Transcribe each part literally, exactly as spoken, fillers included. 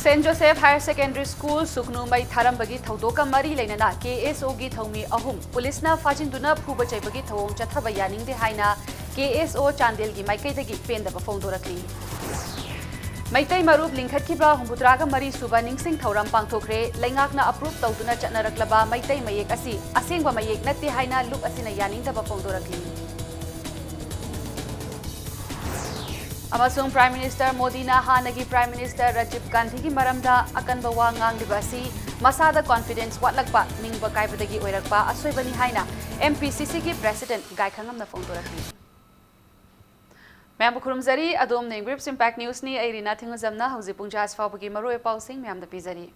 Saint Joseph Higher Secondary School ꯁꯨꯒꯅꯨ ꯃꯩ ꯊꯥꯔꯝꯕꯒꯤ ꯊꯧꯗꯣꯛꯀ ꯃꯔꯤ ꯂꯩꯅꯅ KSOꯒꯤ ꯊꯧꯃꯤ ꯑꯍꯨꯝ ꯄꯨꯂꯤꯁꯅ ꯐꯥꯖꯤꯟꯗꯨꯅ ꯐꯨꯕ ꯆꯩꯕꯒꯤ ꯊꯧꯑꯣꯡ ꯆꯠꯊꯕ ꯌꯥꯅꯤꯡꯗꯦ ꯍꯥꯏꯅ KSO ꯆꯥꯟꯗꯦꯜꯒꯤ ꯃꯥꯏꯀꯩꯗꯒꯤ ꯄꯦꯟꯗꯕ ꯐꯣꯡꯗꯣꯔꯛꯂꯤ꯫ ꯃꯩꯇꯩ ꯃꯔꯨꯞ ꯂꯤꯡꯈꯠꯈꯤꯕ ꯍꯨꯝꯐꯨꯇꯔꯥꯒ ꯃꯔꯤ ꯁꯨꯕ ꯅꯤꯡꯁꯤꯡ ꯊꯧꯔꯝ ꯄꯥꯡꯊꯣꯛꯈ꯭ꯔꯦ꯫ ꯂꯩꯉꯥꯛꯅ approve ꯇꯧꯗꯨꯅ ꯆꯠꯅꯔꯛꯂꯕ ꯃꯩꯇꯩ ꯃꯌꯦꯛ ꯑꯁꯤ ꯑꯁꯦꯡꯕ ꯃꯌꯦꯛ ꯅꯠꯇꯦ ꯍꯥꯏꯅ ꯂꯨꯞ ꯑꯁꯤꯅ ꯌꯥꯅꯤꯡꯗꯕ ꯐꯣꯡꯗꯣꯔꯛꯂꯤ꯫ ꯑꯃꯁꯨꯡ Prime Minister ꯃꯣꯗꯤꯅ ꯍꯥꯟꯅꯒꯤ Prime Minister ꯔꯥꯖꯤꯕ ꯒꯥꯟꯙꯤꯒꯤ ꯃꯔꯝꯗ ꯑꯀꯟꯕ ꯋꯥ ꯉꯥꯡꯂꯤꯕ ꯑꯁꯤ ꯃꯁꯥꯗ confidence ꯋꯥꯠꯂꯛꯄ, ꯅꯤꯡꯕ ꯀꯥꯏꯕꯗꯒꯤ ꯑꯣꯏꯔꯛꯄ ꯑꯁꯣꯏꯕꯅꯤ ꯍꯥꯏꯅ MPCCꯒꯤ President ꯒꯥꯏꯈꯉꯝꯅ ꯐꯣꯡꯗꯣꯔꯛꯂꯤ꯫ ꯃꯌꯥꯝꯕꯨ ꯈꯨꯔꯨꯝꯖꯔꯤ꯫ ꯑꯗꯣꯝꯅ ꯌꯦꯡꯕꯤꯔꯤꯕꯁꯤ Impact Newsꯅꯤ꯫ ꯑꯩ ꯔꯤꯅꯥ ꯊꯤꯡꯉꯨꯖꯝꯅ ꯍꯧꯖꯤꯛ ꯄꯨꯡ ꯖꯥ ꯑꯁꯤ ꯐꯥꯎꯕꯒꯤ ꯃꯔꯨꯑꯣꯏꯕ ꯄꯥꯎꯁꯤꯡ ꯃꯌꯥꯝꯗ ꯄꯤꯖꯔꯤ꯫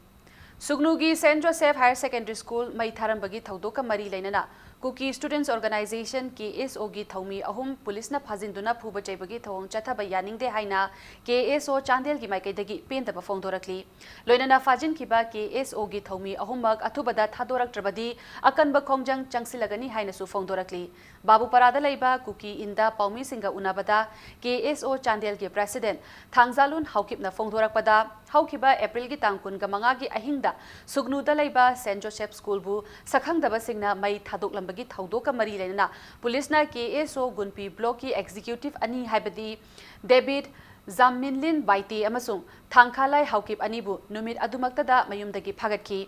ꯁꯨꯒꯅꯨꯒꯤ Saint Joseph Higher Secondary School ꯃꯩ ꯊꯥꯔꯝꯕꯒꯤ ꯊꯧꯗꯣꯛꯀ ꯃꯔꯤ ꯂꯩꯅꯅ Kuki Students Organisation, KSOꯒꯤ ꯊꯧꯃꯤ ꯑꯍꯨꯝ ꯄꯨꯂꯤꯁꯅ ꯐꯥꯖꯤꯟꯗꯨꯅ ꯐꯨꯕ ꯆꯩꯕꯒꯤ ꯊꯧꯑꯣꯡ ꯆꯠꯊꯕ ꯌꯥꯅꯤꯡꯗꯦ ꯍꯥꯏꯅ KSO ꯆꯥꯟꯗꯦꯜꯒꯤ ꯃꯥꯏꯀꯩꯗꯒꯤ ꯄꯦꯟꯗꯕ ꯐꯣꯡꯗꯣꯔꯛꯂꯤ꯫ ꯂꯣꯏꯅꯅ ꯐꯥꯖꯤꯟꯈꯤꯕ KSOꯒꯤ ꯊꯧꯃꯤ ꯑꯍꯨꯝꯃꯛ ꯑꯊꯨꯕꯗ ꯊꯥꯗꯣꯔꯛꯇ꯭ꯔꯕꯗꯤ ꯑꯀꯟꯕ ꯈꯣꯡꯖꯪ ꯆꯪꯁꯤꯜꯂꯒꯅꯤ ꯍꯥꯏꯅꯁꯨ ꯐꯣꯡꯗꯣꯔꯛꯂꯤ꯫ ꯕꯥꯕꯨꯄꯥꯔꯥꯗ ꯂꯩꯕ Kuki Inꯗ ꯄꯥꯎꯃꯤꯁꯤꯡꯒ ꯎꯅꯕꯗ KSO ꯆꯥꯟꯗꯦꯜꯒꯤ President ꯊꯥꯡꯖꯥꯂꯨꯟ ꯍꯥꯎꯀꯤꯞꯅ ꯐꯣꯡꯗꯣꯔꯛꯄꯗ, ꯍꯧꯈꯤꯕ Aprilꯒꯤ ꯇꯥꯡ ꯀꯨꯟꯒ ꯃꯉꯥꯒꯤ ꯑꯍꯤꯡꯗ ꯁꯨꯒꯅꯨꯗ ꯂꯩꯕ Saint Joseph Schoolꯕꯨ ꯁꯛꯈꯪꯗꯕꯁꯤꯡꯅ ꯃꯩ ꯊꯥꯗꯣꯛꯂꯝꯕꯒꯤ ꯊꯧꯗꯣꯛꯀ ꯃꯔꯤ ꯂꯩꯅꯅ ꯄꯨꯂꯤꯁꯅ KSO ꯒꯨꯟꯄꯤ Blockꯀꯤ Executive ꯑꯅꯤ, ꯍꯥꯏꯕꯗꯤ ꯗꯦꯕꯤꯠ ꯖꯥꯝꯃꯤꯟꯂꯤꯟ ꯕꯥꯏꯇꯦ ꯑꯃꯁꯨꯡ ꯊꯥꯡꯈꯥꯂꯥꯏ ꯍꯥꯎꯀꯤꯞ ꯑꯅꯤꯕꯨ ꯅꯨꯃꯤꯠ ꯑꯗꯨꯃꯛꯇꯗ ꯃꯌꯨꯝꯗꯒꯤ ꯐꯥꯒꯠꯈꯤ꯫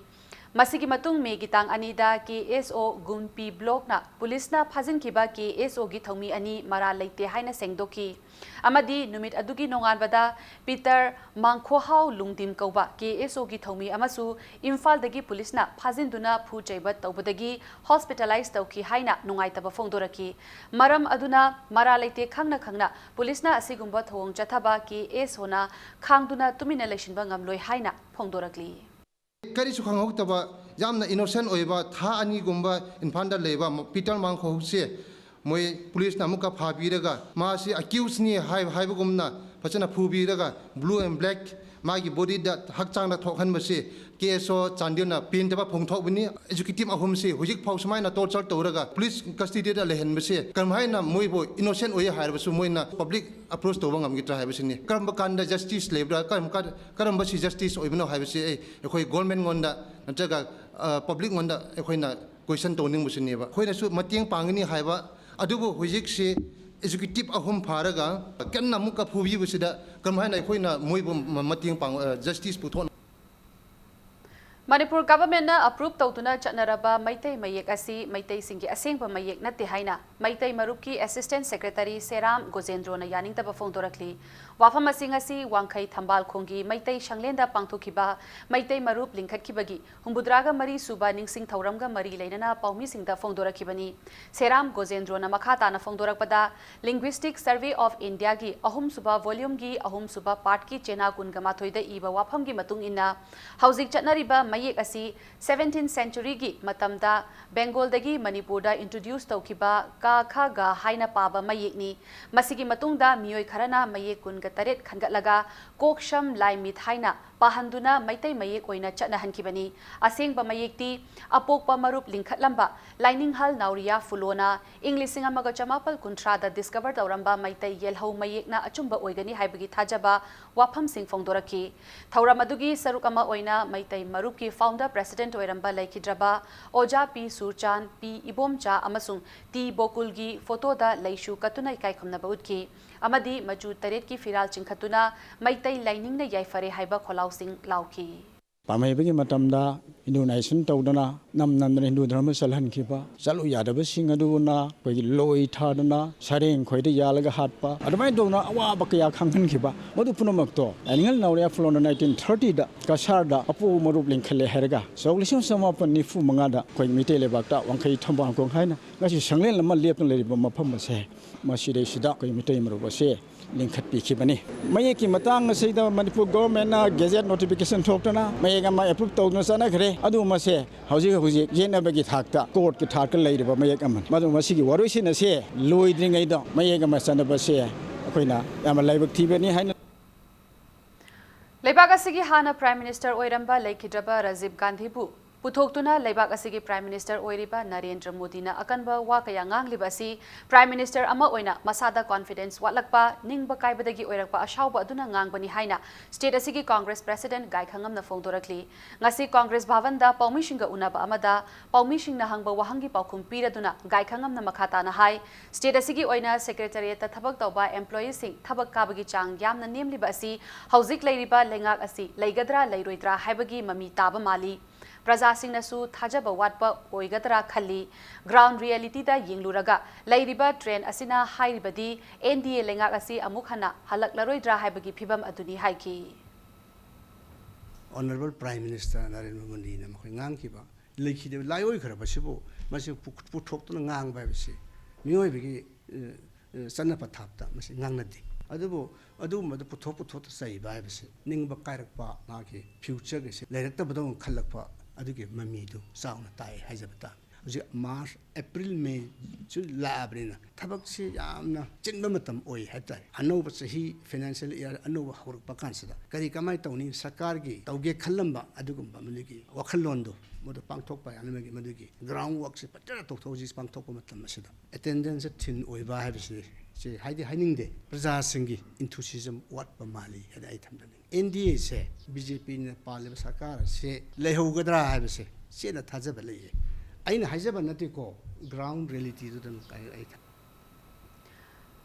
ꯃꯁꯤꯒꯤ ꯃꯇꯨꯡ Mayꯒꯤ ꯇꯥꯡ ꯑꯅꯤꯗ KSO ꯒꯨꯟꯄꯤ Blockꯅ ꯄꯨꯂꯤꯁꯅ ꯐꯥꯖꯤꯟꯈꯤꯕ KSOꯒꯤ ꯊꯧꯃꯤ ꯑꯅꯤ ꯃꯔꯥꯜ ꯂꯩꯇꯦ ꯍꯥꯏꯅ ꯁꯦꯡꯗꯣꯛꯈꯤ꯫ ꯑꯃꯗꯤ ꯅꯨꯃꯤꯠ ꯑꯗꯨꯒꯤ ꯅꯣꯡꯉꯥꯟꯕꯗ Peter ꯃꯥꯡꯈꯣꯍꯥꯎ ꯂꯨꯡꯗꯤꯝ ꯀꯧꯕ KSOꯒꯤ ꯊꯧꯃꯤ ꯑꯃꯁꯨ ꯏꯝꯐꯥꯜꯗꯒꯤ ꯄꯨꯂꯤꯁꯅ ꯐꯥꯖꯤꯟꯗꯨꯅ ꯐꯨ ꯆꯩꯕ ꯇꯧꯕꯗꯒꯤ hospitalize ꯇꯧꯈꯤ ꯍꯥꯏꯅ ꯅꯨꯡꯉꯥꯏꯇꯕ ꯐꯣꯡꯗꯣꯔꯛꯈꯤ꯫ ꯃꯔꯝ ꯑꯗꯨꯅ ꯃꯔꯥꯜ ꯂꯩꯇꯦ ꯈꯪꯅ ꯈꯪꯅ ꯄꯨꯂꯤꯁꯅ ꯑꯁꯤꯒꯨꯝꯕ ꯊꯧꯑꯣꯡ ꯆꯠꯊꯕ KSOꯅ ꯈꯥꯡꯗꯨꯅ ꯇꯨꯃꯤꯟꯅ ꯂꯩꯁꯤꯟꯕ ꯉꯝꯂꯣꯏ ꯍꯥꯏꯅ ꯐꯣꯡꯗꯣꯔꯛꯂꯤ꯫ ꯀꯔꯤꯁꯨ ꯈꯪꯍꯧꯗꯕ, ꯌꯥꯝꯅ innocent ꯑꯣꯏꯕ, ꯊꯥ ꯑꯅꯤꯒꯨꯝꯕ ꯏꯝꯐꯥꯜꯗ ꯂꯩꯕ ꯄꯤꯇꯔ ꯃꯥꯡꯈꯣꯍꯧꯁꯦ ꯃꯣꯏ ꯄꯨꯂꯤꯁꯅ ꯑꯃꯨꯛꯀ ꯐꯥꯕꯤꯔꯒ ꯃꯥꯁꯤ ꯑꯦꯀ꯭ꯌꯨꯁꯅꯤ ꯍꯥꯏ-, ꯍꯥꯏꯕꯒꯨꯝꯅ ꯐꯖꯅ ꯐꯨꯕꯤꯔꯒ blue and black ꯃꯥꯒꯤ ꯕꯣꯗꯤꯗ, ꯍꯛꯆꯥꯡꯗ ꯊꯣꯛꯍꯟꯕꯁꯤ ꯀꯦ ꯑꯦꯁ ꯑꯣ ꯆꯥꯟꯗꯦꯜꯅ ꯄꯦꯟꯗꯕ ꯐꯣꯡꯗꯣꯛꯄꯅꯤ꯫ ꯑꯦꯛꯖꯤꯀ꯭ꯌꯨꯇꯤꯚ ꯑꯍꯨꯝꯁꯤ ꯍꯧꯖꯤꯛ ꯐꯥꯎ ꯁꯨꯃꯥꯏꯅ ꯇꯣꯔꯆꯔ ꯇꯧꯔꯒ ꯄꯨꯂꯤꯁ ꯀꯁꯇꯗꯤꯗ ꯂꯩꯍꯟꯕꯁꯦ ꯀꯔꯝꯍꯥꯏꯅ ꯃꯣꯏꯕꯨ ꯏꯅꯣꯁꯦꯟ ꯑꯣꯏꯌꯦ ꯍꯥꯏꯔꯕꯁꯨ ꯃꯣꯏꯅ ꯄꯕ꯭ꯂꯤꯛ ꯑꯦꯄ꯭ꯔꯣꯆ ꯇꯧꯕ ꯉꯝꯒꯗ꯭ꯔꯥ ꯍꯥꯏꯕꯁꯤꯅꯤ꯫ ꯀꯔꯝꯕ ꯀꯥꯟꯗ ꯖꯁꯇꯤꯁ ꯂꯩꯕ꯭ꯔꯥ, ꯀꯔꯝꯕ ꯀꯥꯟ-, ꯀꯔꯝꯕꯁꯤ ꯖꯁꯇꯤꯁ ꯑꯣꯏꯕꯅꯣ ꯍꯥꯏꯕꯁꯤ ꯑꯩ, ꯑꯩꯈꯣꯏ ꯒꯣꯔꯃꯦꯟꯉꯣꯟꯗ ꯅꯠꯇ꯭ꯔꯒ, ꯑ, ꯄꯕ꯭ꯂꯤꯛꯉꯣꯟꯗ ꯑꯩꯈꯣꯏꯅ ꯀꯣꯏꯁꯟ ꯇꯧꯅꯤꯡꯕꯁꯤꯅꯦꯕ꯫ ꯑꯩꯈꯣꯏꯅꯁꯨ ꯃꯇꯦꯡ ꯄꯥꯡꯒꯅꯤ ꯍꯥꯏꯕ, ꯑꯗꯨꯕꯨ ꯍꯧꯖꯤꯛꯁꯤ ꯑꯦꯛꯖꯤꯀ꯭ꯌꯨꯇꯤꯚ ꯑꯍꯨꯝ ꯐꯥꯔꯒ ꯀꯟꯅ ꯑꯃꯨꯛꯀ ꯐꯨꯕꯤꯕꯁꯤꯗ ꯀꯔꯝꯍꯥꯏꯅ ꯑꯩꯈꯣꯏꯅ ꯃꯣꯏꯕꯨ ꯃ-, ꯃꯇꯦꯡ ꯄꯥꯡ-, ꯑ, ꯖꯁꯇꯤꯁ ꯄꯨꯊꯣꯛ- ꯃꯅꯤꯄꯨꯔ ꯒꯚꯔꯟꯃꯦꯟꯠꯅ ꯑꯦꯄ꯭ꯔꯨꯚ ꯇꯧꯗꯨꯅ ꯆꯠꯅꯔꯕ ꯃꯩꯇꯩ ꯃꯌꯦꯛ ꯑꯁꯤ ꯃꯩꯇꯩꯁꯤꯡꯒꯤ ꯑꯁꯦꯡꯕ ꯃꯌꯦꯛ ꯅꯠꯇꯦ ꯍꯥꯏꯅ ꯃꯩꯇꯩ ꯃꯔꯨꯞꯀꯤ ꯑꯦꯁꯤꯁꯇꯦꯟꯠ ꯁꯦꯀ꯭ꯔꯦꯇꯔꯤ ꯁꯦꯔꯥꯝ ꯒꯣꯖꯦꯟꯗ꯭ꯔꯣꯅ ꯌꯥꯅꯤꯡꯗꯕ ꯐꯣꯡꯗꯣꯔꯛꯂꯤ꯫ ꯋꯥꯐꯝ ꯑꯁꯤ ꯉꯁꯤ ꯋꯥꯡꯈꯩ ꯊꯝꯕꯥꯜ ꯈꯣꯡꯒꯤ ꯃꯩꯇꯩ ꯁꯪꯂꯦꯟꯗ ꯄꯥꯡꯊꯣꯛꯈꯤꯕ ꯃꯩꯇꯩ ꯃꯔꯨꯞ ꯂꯤꯡꯈꯠꯈꯤꯕꯒꯤ ꯍꯨꯝꯐꯨꯇꯔꯥꯒ ꯃꯔꯤ ꯁꯨꯕ ꯅꯤꯡꯁꯤꯡ ꯊꯧꯔꯝꯒ ꯃꯔꯤ ꯂꯩꯅꯅ ꯄꯥꯎꯃꯤꯁꯤꯡꯗ ꯐꯣꯡꯗꯣꯔꯛꯈꯤꯕꯅꯤ꯫ ꯁꯦꯔꯥꯝ ꯒꯣꯖꯦꯟꯗ꯭ꯔꯣꯅ ꯃꯈꯥ ꯇꯥꯅ ꯐꯣꯡꯗꯣꯔꯛꯄꯗ, Linguistic Survey of India ꯒꯤ ꯑꯍꯨꯝꯁꯨꯕ volume ꯒꯤ ꯑꯍꯨꯝꯁꯨꯕ part ꯀꯤ ꯆꯦꯅꯥ ꯀꯨꯟꯒ ꯃꯥꯊꯣꯏꯗ ꯏꯕ ꯋꯥꯐꯝꯒꯤ ꯃꯇꯨꯡ ꯏꯟꯅ, ꯍꯧꯖꯤꯛ ꯆꯠꯅꯔꯤꯕ ꯃꯌꯦꯛ ꯑꯁꯤ seventeenth century ꯒꯤ ꯃꯇꯝꯗ ꯕꯦꯡꯒꯣꯜꯗꯒꯤ ꯃꯅꯤꯄꯨꯔꯗ introduce ꯇꯧꯈꯤꯕ ꯀ ꯈ ꯒ ꯍꯥꯏꯅ ꯄꯥꯕ ꯃꯌꯦꯛꯅꯤ꯫ ꯃꯁꯤꯒꯤ ꯃꯇꯨꯡꯗ ꯃꯤꯑꯣꯏ ꯈꯔꯅ ꯃꯌꯦꯛ ꯀꯨꯟꯒ ꯇꯔꯦꯠ ꯈꯟꯒꯠꯂꯒ ꯀꯣꯛ ꯁꯝ ꯂꯥꯏ ꯃꯤꯠ ꯍꯥꯏꯅ ꯄꯥꯍꯟꯗꯨꯅ ꯃꯩꯇꯩ ꯃꯌꯦꯛ ꯑꯣꯏꯅ ꯆꯠꯅꯍꯟꯈꯤꯕꯅꯤ꯫ ꯑꯁꯦꯡꯕ ꯃꯌꯦꯛꯇꯤ ꯑꯄꯣꯛꯄ ꯃꯔꯨꯞ ꯂꯤꯡꯈꯠꯂꯝꯕ ꯂꯥꯏꯅꯤꯡꯍꯜ ꯅꯥꯎꯔꯤꯌꯥ ꯐꯨꯂꯣꯅ ꯏꯪ ꯂꯤꯁꯤꯡ ꯑꯃꯒ ꯆꯃꯥꯄꯜ ꯀꯨꯟꯊ꯭ꯔꯥꯗ discover ꯇꯧꯔꯝꯕ ꯃꯩꯇꯩ ꯌꯦꯜꯍꯧ ꯃꯌꯦꯛꯅ ꯑꯆꯨꯝꯕ ꯑꯣꯏꯒꯅꯤ ꯍꯥꯏꯕꯒꯤ ꯊꯥꯖꯕ ꯋꯥꯐꯝꯁꯤꯡ ꯐꯣꯡꯗꯣꯔꯛꯈꯤ꯫ ꯊꯧꯔꯝ ꯑꯗꯨꯒꯤ ꯁꯔꯨꯛ ꯑꯃ ꯑꯣꯏꯅ ꯃꯩꯇꯩ ꯃꯔꯨꯞꯀꯤ founder president ꯑꯣꯏꯔꯝꯕ ꯂꯩꯈꯤꯗ꯭ꯔꯕ ꯑꯣꯖꯥ ꯄꯤ ꯁꯨꯔꯆꯥꯟ, ꯄꯤ ꯏꯕꯣꯝꯆꯥ ꯑꯃꯁꯨꯡ ꯇꯤ ꯕꯣꯀꯨꯜꯒꯤ photo ꯗ ꯂꯩꯁꯨ ꯀꯠꯇꯨꯅ ꯏꯀꯥꯏ ꯈꯨꯝꯅꯕ ꯎꯠꯈꯤ ꯑꯃꯗꯤ ꯃꯆꯨ ꯇꯔꯦꯠꯀꯤ ꯐꯤꯔꯥꯜ ꯆꯤꯡꯈꯠꯇꯨꯅ ꯃꯩꯇꯩ ꯂꯥꯏꯅꯤꯡꯅ ꯌꯥꯏꯐꯔꯦ ꯍꯥꯏꯕ ꯈꯣꯜꯂꯥꯎꯁꯤꯡ ꯂꯥꯎꯈꯤ꯫ ꯄꯥꯝꯍꯩꯕꯒꯤ ꯃꯇꯝꯗ ꯍꯤꯟꯗꯨ ꯅꯥꯏꯁꯟ ꯇꯧꯗꯅ ꯅꯝ ꯅꯝꯗꯅ ꯍꯤꯟꯗꯨ ꯙꯔꯃ ꯆꯠꯍꯟꯈꯤꯕ, ꯆꯠꯂꯨ ꯌꯥꯗꯕꯁꯤꯡ ꯑꯗꯨꯅ ꯑꯩꯈꯣꯏꯒꯤ ꯂꯣꯏ ꯊꯥꯗꯅ ꯁꯔꯦꯡ ꯈꯣꯏꯗ ꯌꯥꯜꯂꯒ ꯍꯥꯠꯄ, ꯑꯗꯨꯃꯥꯏꯅ ꯇꯧꯗꯅ ꯑꯋꯥꯕ ꯀꯌꯥ ꯈꯪꯍꯟꯈꯤꯕ, ꯃꯗꯨ ꯄꯨꯝꯅꯃꯛꯇꯣ ꯂꯥꯏꯅꯤꯡꯍꯜ ꯅꯥꯎꯔꯤꯌꯥ ꯐꯨꯂꯣꯅ nineteen thirty ꯗ ꯀꯁꯥꯔꯗ ꯑꯄꯣꯛꯄ ꯃꯔꯨꯞ ꯂꯤꯡꯈꯠꯂꯦ ꯍꯥꯏꯔꯒ ꯁꯣꯛ ꯂꯤꯁꯤꯡ ꯆꯃꯥꯄꯜ ꯅꯤꯐꯨ ꯃꯉꯥꯗ ꯑꯩꯈꯣꯏ ꯃꯤꯇꯩ ꯂꯩꯕꯥꯛꯇ ꯋꯥꯡꯈꯩ ꯊꯝꯕꯥꯜꯈꯣꯡ ꯍꯥꯏꯅ ꯉꯁꯤ ꯁꯪꯂꯦꯟ ꯑꯃ ꯂꯦꯞꯇꯨꯅ ꯂꯩꯔꯤꯕ ꯃꯐꯝ ꯑꯁꯦ, ꯃꯁꯤꯗꯩꯁꯤꯗ ꯑꯩꯈꯣꯏ ꯃꯤꯇꯩ ꯃꯔꯨꯞ ꯑꯁꯦ ꯂꯤꯡꯈꯠꯄꯤꯈꯤꯕꯅꯤ꯫ ꯃꯌꯦꯛꯀꯤ ꯃꯇꯥꯡ ꯑꯁꯤꯗ ꯃꯅꯤꯄꯨꯔ ꯒꯣꯚꯔꯟꯃꯦꯟꯠꯅ ꯒꯦꯖꯦꯠ ꯅꯣꯇꯤꯐꯤꯀꯦꯁꯟ ꯊꯣꯛꯇꯨꯅ ꯃꯌꯦꯛ ꯑꯃ ꯑꯦꯄ꯭ꯔꯨꯚ ꯇꯧꯗꯨꯅ ꯆꯠꯅꯈ꯭ꯔꯦ꯫ ꯑꯗꯨ ꯃꯁꯦ ꯍꯧꯖꯤꯛ ꯍꯧꯖꯤꯛ ꯌꯦꯠꯅꯕꯒꯤ ꯊꯥꯛꯇ ꯀꯣꯔꯠꯀꯤ ꯊꯥꯛꯇ ꯂꯩꯔꯤꯕ ꯃꯌꯦꯛ ꯑꯃꯅꯤ꯫ ꯃꯗꯨ ꯃꯁꯤꯒꯤ ꯋꯥꯔꯣꯏꯁꯤꯟ ꯑꯁꯦ ꯂꯣꯏꯗ꯭ꯔꯤꯉꯩꯗ ꯃꯌꯦꯛ ꯑꯃ ꯆꯠꯅꯕꯁꯦ ꯑꯩꯈꯣꯏꯅ ꯌꯥꯝꯅ ꯂꯥꯏꯕꯛ ꯊꯤꯕꯅꯤ ꯍꯥꯏꯅ ꯂꯩꯕꯥꯛ ꯑꯁꯤꯒꯤ ꯍꯥꯟꯅ Prime Minister ꯑꯣꯏꯔꯝꯕ ꯂꯩꯈꯤꯗ꯭ꯔꯕ ꯔꯥꯖꯤꯕ ꯒꯥꯟꯙꯤꯕꯨ ꯄꯨꯊꯣꯛꯇꯨꯅ ꯂꯩꯕꯥꯛ ꯑꯁꯤꯒꯤ Prime Minister ꯑꯣꯏꯔꯤꯕ ꯅꯔꯦꯟꯗ꯭ꯔ ꯃꯣꯗꯤꯅ ꯑꯀꯟꯕ ꯋꯥ ꯀꯌꯥ ꯉꯥꯡꯂꯤꯕ ꯑꯁꯤ Prime Minister ꯑꯃ ꯑꯣꯏꯅ ꯃꯁꯥꯗ confidence ꯋꯥꯠꯂꯛꯄ, ꯅꯤꯡꯕ ꯀꯥꯏꯕꯗꯒꯤ ꯑꯣꯏꯔꯛꯄ ꯑꯁꯥꯎꯕ ꯑꯗꯨꯅ ꯉꯥꯡꯕꯅꯤ ꯍꯥꯏꯅ state ꯑꯁꯤꯒꯤ Congress President ꯒꯥꯏꯈꯉꯝꯅ ꯐꯣꯡꯗꯣꯔꯛꯂꯤ꯫ ꯉꯁꯤ Congress ꯚꯕꯟꯗ ꯄꯥꯎꯃꯤꯁꯤꯡꯒ ꯎꯅꯕ ꯑꯃꯗ ꯄꯥꯎꯃꯤꯁꯤꯡꯅ ꯍꯪꯕ ꯋꯥꯍꯪꯒꯤ ꯄꯥꯎꯈꯨꯝ ꯄꯤꯔꯗꯨꯅ ꯒꯥꯏꯈꯉꯝꯅ ꯃꯈꯥ ꯇꯥꯅ ꯍꯥꯏ, state ꯑꯁꯤꯒꯤ ꯑꯣꯏꯅ Secretariatꯇ ꯊꯕꯛ ꯇꯧꯕ employeeꯁꯤꯡ ꯊꯕꯛ ꯀꯥꯕꯒꯤ ꯆꯥꯡ ꯌꯥꯝꯅ ꯅꯦꯝꯂꯤꯕ ꯑꯁꯤ ꯍꯧꯖꯤꯛ ꯂꯩꯔꯤꯕ ꯂꯩꯉꯥꯛ ꯑꯁꯤ ꯂꯩꯒꯗ꯭ꯔꯥ ꯂꯩꯔꯣꯏꯗ꯭ꯔꯥ ꯍꯥꯏꯕꯒꯤ ꯃꯃꯤ ꯇꯥꯕ ꯃꯥꯜꯂꯤ꯫ ꯄ꯭ꯔꯖꯥꯁꯤꯡꯅꯁꯨ ꯊꯥꯖꯕ ꯋꯥꯠꯄ ꯑꯣꯏꯒꯗ꯭ꯔꯥ ꯈꯜꯂꯤ꯫ Ground realityꯗ ꯌꯦꯡꯂꯨꯔꯒ ꯂꯩꯔꯤꯕ trend ꯑꯁꯤꯅ ꯍꯥꯏꯔꯤꯕꯗꯤ N D A ꯂꯩꯉꯥꯛ ꯑꯁꯤ ꯑꯃꯨꯛ ꯍꯟꯅ ꯍꯜꯂꯛꯂꯔꯣꯏꯗ꯭ꯔꯥ ꯍꯥꯏꯕꯒꯤ ꯐꯤꯕꯝ ꯑꯗꯨꯅꯤ ꯍꯥꯏꯈꯤ꯫ Honourable Prime Minister ꯅꯔꯦꯟꯗ꯭ꯔ ꯃꯣꯗꯤꯅ ꯃꯈꯣꯏ ꯉꯥꯡꯈꯤꯕ ꯂꯩꯈꯤꯗꯕ ꯂꯥꯏꯑꯣꯏꯈ꯭ꯔꯕꯁꯤꯕꯨ ꯃꯁꯤ ꯄꯨ-, ꯄꯨꯊꯣꯛꯇꯨꯅ ꯉꯥꯡꯕ ꯍꯥꯏꯕꯁꯤ ꯃꯤꯑꯣꯏꯕꯒꯤ, ꯑ, ꯑ, ꯆꯠꯅ ꯄꯊꯥꯞꯇ ꯃꯁꯤ ꯉꯥꯡꯅꯗꯦ꯫ ꯑꯗꯨꯕꯨ ꯑꯗꯨꯒꯨꯝꯕꯗꯨ ꯄꯨꯊꯣꯛ ꯄꯨꯊꯣꯛꯇ ꯆꯩꯕ ꯍꯥꯏꯕꯁꯤ ꯅꯤꯡꯕ ꯀꯥꯏꯔꯛꯄ, ꯃꯥꯒꯤ futureꯒꯁꯤ ꯂꯩꯔꯛꯇꯕꯗꯧꯅ ꯈꯜꯂꯛꯄ ꯑꯗꯨꯒꯤ ꯃꯃꯤꯗꯨ ꯆꯥꯎꯅ ꯇꯥꯏ ꯍꯥꯏꯖꯕ ꯇꯥꯕꯅꯤ꯫ ꯍꯧꯖꯤꯛ March, April, Mayꯁꯨ ꯂꯥꯛꯑꯕꯅꯤꯅ ꯊꯕꯛꯁꯤ ꯌꯥꯝꯅ ꯆꯤꯟꯕ ꯃꯇꯝ ꯑꯣꯏ ꯍꯥꯏꯕ ꯇꯥꯔꯦ꯫ ꯑꯅꯧꯕ ꯆꯍꯤ, financial year ꯑꯅꯧꯕ ꯍꯧꯔꯛꯄ ꯀꯥꯟꯁꯤꯗ ꯀꯔꯤ ꯀꯃꯥꯏꯅ ꯇꯧꯅꯤ, ꯁꯔꯀꯥꯔꯒꯤ ꯇꯧꯒꯦ ꯈꯜꯂꯝꯕ ꯑꯗꯨꯒꯨꯝꯕ ꯃꯗꯨꯒꯤ ꯋꯥꯈꯜꯂꯣꯟꯗꯨ ꯃꯗꯨ ꯄꯥꯡꯊꯣꯛꯄ ꯌꯥꯅꯕꯒꯤ ꯃꯗꯨꯒꯤ ground workꯁꯤ ꯐꯖꯅ ꯇꯧꯊꯣꯛ-, ꯍꯧꯖꯤꯛ ꯄꯥꯡꯊꯣꯛꯄ ꯃꯇꯝ ꯑꯁꯤꯗ attendanceꯁꯦ thin ꯑꯣꯏꯕ ꯍꯥꯏꯕꯁꯤ ꯁꯤ ꯍꯥꯏꯗꯤ ꯍꯥꯏꯅꯤꯡꯗꯦ꯫ ꯄ꯭ꯔꯖꯥꯁꯤꯡꯒꯤ enthusiasm ꯋꯥꯠꯄ ꯃꯥꯜꯂꯤ ꯍꯥꯏꯅ ꯑꯩ ꯊꯝꯖꯅꯤꯡꯉꯤ꯫ N D Aꯁꯦ B J Pꯅ ꯄꯥꯜꯂꯤꯕ ꯁꯔꯀꯥꯔ ꯑꯁꯤ ꯂꯩꯍꯧꯒꯗ꯭ꯔꯥ ꯍꯥꯏꯕꯁꯦ ꯆꯦꯠꯅ ꯊꯥꯖꯕ ꯂꯩꯌꯦ꯫ ꯑꯩꯅ ꯍꯥꯏꯖꯕ ꯅꯠꯇꯦꯀꯣ, ground realityꯗꯨꯗ ꯑꯩ, ꯑꯩ ꯊꯝ-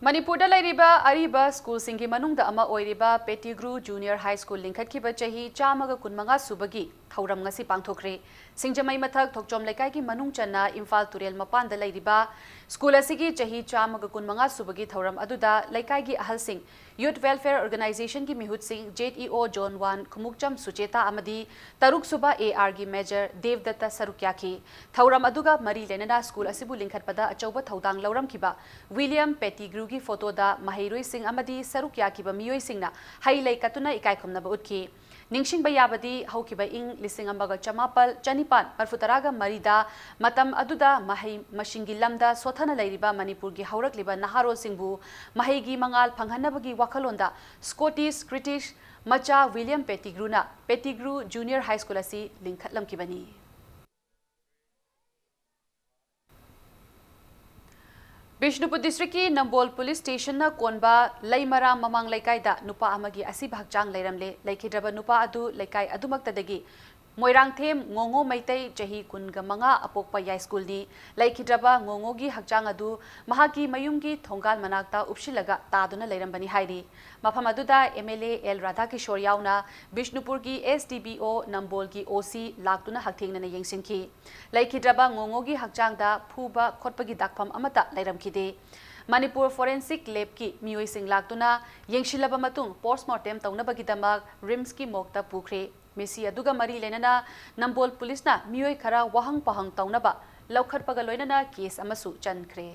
ꯃꯅꯤꯄꯨꯔꯗ ꯂꯩꯔꯤꯕ ꯑꯔꯤꯕ schoolꯁꯤꯡꯒꯤ ꯃꯅꯨꯡꯗ ꯑꯃ ꯑꯣꯏꯔꯤꯕ Pettigrew Junior High School ꯂꯤꯡꯈꯠꯈꯤꯕ ꯆꯍꯤ ꯆꯥꯝꯃꯒ ꯀꯨꯟꯃꯉꯥ ꯁꯨꯕꯒꯤ ꯊꯧꯔꯝ ꯉꯁꯤ ꯄꯥꯡꯊꯣꯛꯈ꯭ꯔꯦ꯫ ꯁꯤꯡꯖꯃꯩ ꯃꯊꯛ ꯊꯣꯛꯆꯣꯝ ꯂꯩꯀꯥꯏꯒꯤ ꯃꯅꯨꯡ ꯆꯟꯅ ꯏꯝꯐꯥꯜ ꯇꯨꯔꯦꯜ ꯃꯄꯥꯟꯗ ꯂꯩꯔꯤꯕ school ꯑꯁꯤꯒꯤ ꯆꯍꯤ ꯆꯥꯝꯃꯒ ꯀꯨꯟꯃꯉꯥ ꯁꯨꯕꯒꯤ ꯊꯧꯔꯝ ꯑꯗꯨꯗ ꯂꯩꯀꯥꯏꯒꯤ ꯑꯍꯜꯁꯤꯡ, Youth Welfare Organization ꯒꯤ ꯃꯤꯍꯨꯠꯁꯤꯡ, Z E O Zone one Khumukcham Sucheta ꯑꯃꯗꯤ ꯇꯔꯨꯛ ꯁꯨꯕ A R ꯒꯤ Major ꯗꯦꯕꯗꯠꯇ ꯁꯔꯨꯛ ꯌꯥꯈꯤ꯫ ꯊꯧꯔꯝ ꯑꯗꯨꯒ ꯃꯔꯤ ꯂꯩꯅꯅ ꯁ꯭ꯀꯨꯜ ꯑꯁꯤꯕꯨ ꯂꯤꯡꯈꯠꯄꯗ ꯑꯆꯧꯕ ꯊꯧꯗꯥꯡ ꯂꯧꯔꯝꯈꯤꯕ ꯋꯤꯂꯤꯌꯝ ꯄꯦꯇꯤꯒ꯭ꯔꯨꯒꯤ ꯐꯣꯇꯣꯗ ꯃꯍꯩꯔꯣꯏꯁꯤꯡ ꯑꯃꯗꯤ ꯁꯔꯨꯛ ꯌꯥꯈꯤꯕ ꯃꯤꯑꯣꯏꯁꯤꯡꯅ ꯍꯩ ꯂꯩ ꯀꯠꯇꯨꯅ ꯏꯀꯥꯏ ꯈꯨꯝꯅꯕ ꯎꯠꯈꯤ꯫ ꯅꯤꯡꯁꯤꯡꯕ ꯌꯥꯕꯗꯤ, ꯍꯧꯈꯤꯕ ꯏꯪ ꯂꯤꯁꯤꯡ ꯑꯃꯒ ꯆꯃꯥꯄꯜ ꯆꯅꯤꯄꯥꯟ ꯃꯔꯤꯐꯨ ꯇꯔꯥꯒ ꯃꯔꯤꯗ ꯃꯇꯝ ꯑꯗꯨꯗ ꯃꯍꯩ ꯃꯁꯤꯡꯒꯤ ꯂꯝꯗ ꯁꯣꯠꯊꯅ ꯂꯩꯔꯤꯕ ꯃꯅꯤꯄꯨꯔꯒꯤ ꯍꯧꯔꯛꯂꯤꯕ ꯅꯍꯥꯔꯣꯜꯁꯤꯡꯕꯨ ꯃꯍꯩꯒꯤ ꯃꯉꯥꯜ ꯐꯪꯍꯟꯅꯕꯒꯤ ꯋꯥꯈꯜꯂꯣꯟꯗ Scottish Christian ꯃꯆꯥ ꯋꯤꯂꯤꯌꯝ ꯄꯦꯇꯤꯒ꯭ꯔꯨꯅ ꯄꯦꯇꯤꯒ꯭ꯔꯨ Junior High School ꯑꯁꯤ ꯂꯤꯡꯈꯠꯂꯝꯈꯤꯕꯅꯤ꯫ ꯕꯤꯁꯅꯨꯄꯨꯔ ꯗꯤꯁꯇ꯭ꯔꯤꯛꯀꯤ ꯅꯝꯕꯣꯜ ꯄꯨꯂꯤꯁ ꯁ꯭ꯇꯦꯁꯟꯅ ꯀꯣꯟꯕ ꯂꯩꯃꯔꯥꯝ ꯃꯃꯥꯡ ꯂꯩꯀꯥꯏꯗ ꯅꯨꯄꯥ ꯑꯃꯒꯤ ꯑꯁꯤꯕ ꯍꯛꯆꯥꯡ ꯂꯩꯔꯝꯂꯦ꯫ ꯂꯩꯈꯤꯗ꯭ꯔꯕ ꯅꯨꯄꯥ ꯑꯗꯨ ꯂꯩꯀꯥꯏ ꯑꯗꯨꯃꯛꯇꯗꯒꯤ ꯃꯣꯏꯔꯥꯡꯊꯦꯝ ꯉꯣꯉꯣ ꯃꯩꯇꯩ, ꯆꯍꯤ ꯀꯨꯟꯒ ꯃꯉꯥ, ꯑꯄꯣꯛꯄ ꯌꯥꯏꯁ꯭ꯀꯨꯜꯅꯤ꯫ ꯂꯩꯈꯤꯗ꯭ꯔꯕ ꯉꯣꯉꯣꯒꯤ ꯍꯛꯆꯥꯡ ꯑꯗꯨ ꯃꯍꯥꯛꯀꯤ ꯃꯌꯨꯝꯒꯤ ꯊꯣꯡꯒꯥꯜ ꯃꯅꯥꯛꯇ ꯎꯞꯁꯤꯜꯂꯒ ꯇꯥꯗꯨꯅ ꯂꯩꯔꯝꯕꯅꯤ ꯍꯥꯏꯔꯤ꯫ ꯃꯐꯝ ꯑꯗꯨꯗ M L A L ꯔꯥꯙꯥꯀꯤꯁꯣꯔ ꯌꯥꯎꯅ ꯕꯤꯁꯅꯨꯄꯨꯔꯒꯤ S D P O, ꯅꯝꯕꯣꯜꯒꯤ O C ꯂꯥꯛꯇꯨꯅ ꯍꯛꯊꯦꯡꯅꯅ ꯌꯦꯡꯁꯤꯟꯈꯤ꯫ ꯂꯩꯈꯤꯗ꯭ꯔꯕ ꯉꯣꯉꯣꯒꯤ ꯍꯛꯆꯥꯡꯗ ꯐꯨꯕ ꯈꯣꯠꯄꯒꯤ ꯗꯥꯛꯐꯝ ꯑꯃꯠꯇ ꯂꯩꯔꯝꯈꯤꯗꯦ꯫ ꯃꯅꯤꯄꯨꯔ Forensic Labꯀꯤ ꯃꯤꯑꯣꯏꯁꯤꯡ ꯂꯥꯛꯇꯨꯅ ꯌꯦꯡꯁꯤꯜꯂꯕ ꯃꯇꯨꯡ, postmortem ꯇꯧꯅꯕꯒꯤꯗꯃꯛ RIMSꯀꯤ morgueꯗ ꯄꯨꯈ꯭ꯔꯦ꯫ ꯃꯁꯤ ꯑꯗꯨꯒ ꯃꯔꯤ ꯂꯩꯅꯅ ꯅꯝꯕꯣꯜ ꯄꯨꯂꯤꯁꯅ ꯃꯤꯑꯣꯏ ꯈꯔ ꯋꯥꯍꯪ ꯄꯥꯎꯍꯪ ꯇꯧꯅꯕ ꯂꯧꯈꯠꯄꯒ ꯂꯣꯏꯅꯅ case ꯑꯃꯁꯨ ꯆꯟꯈ꯭ꯔꯦ꯫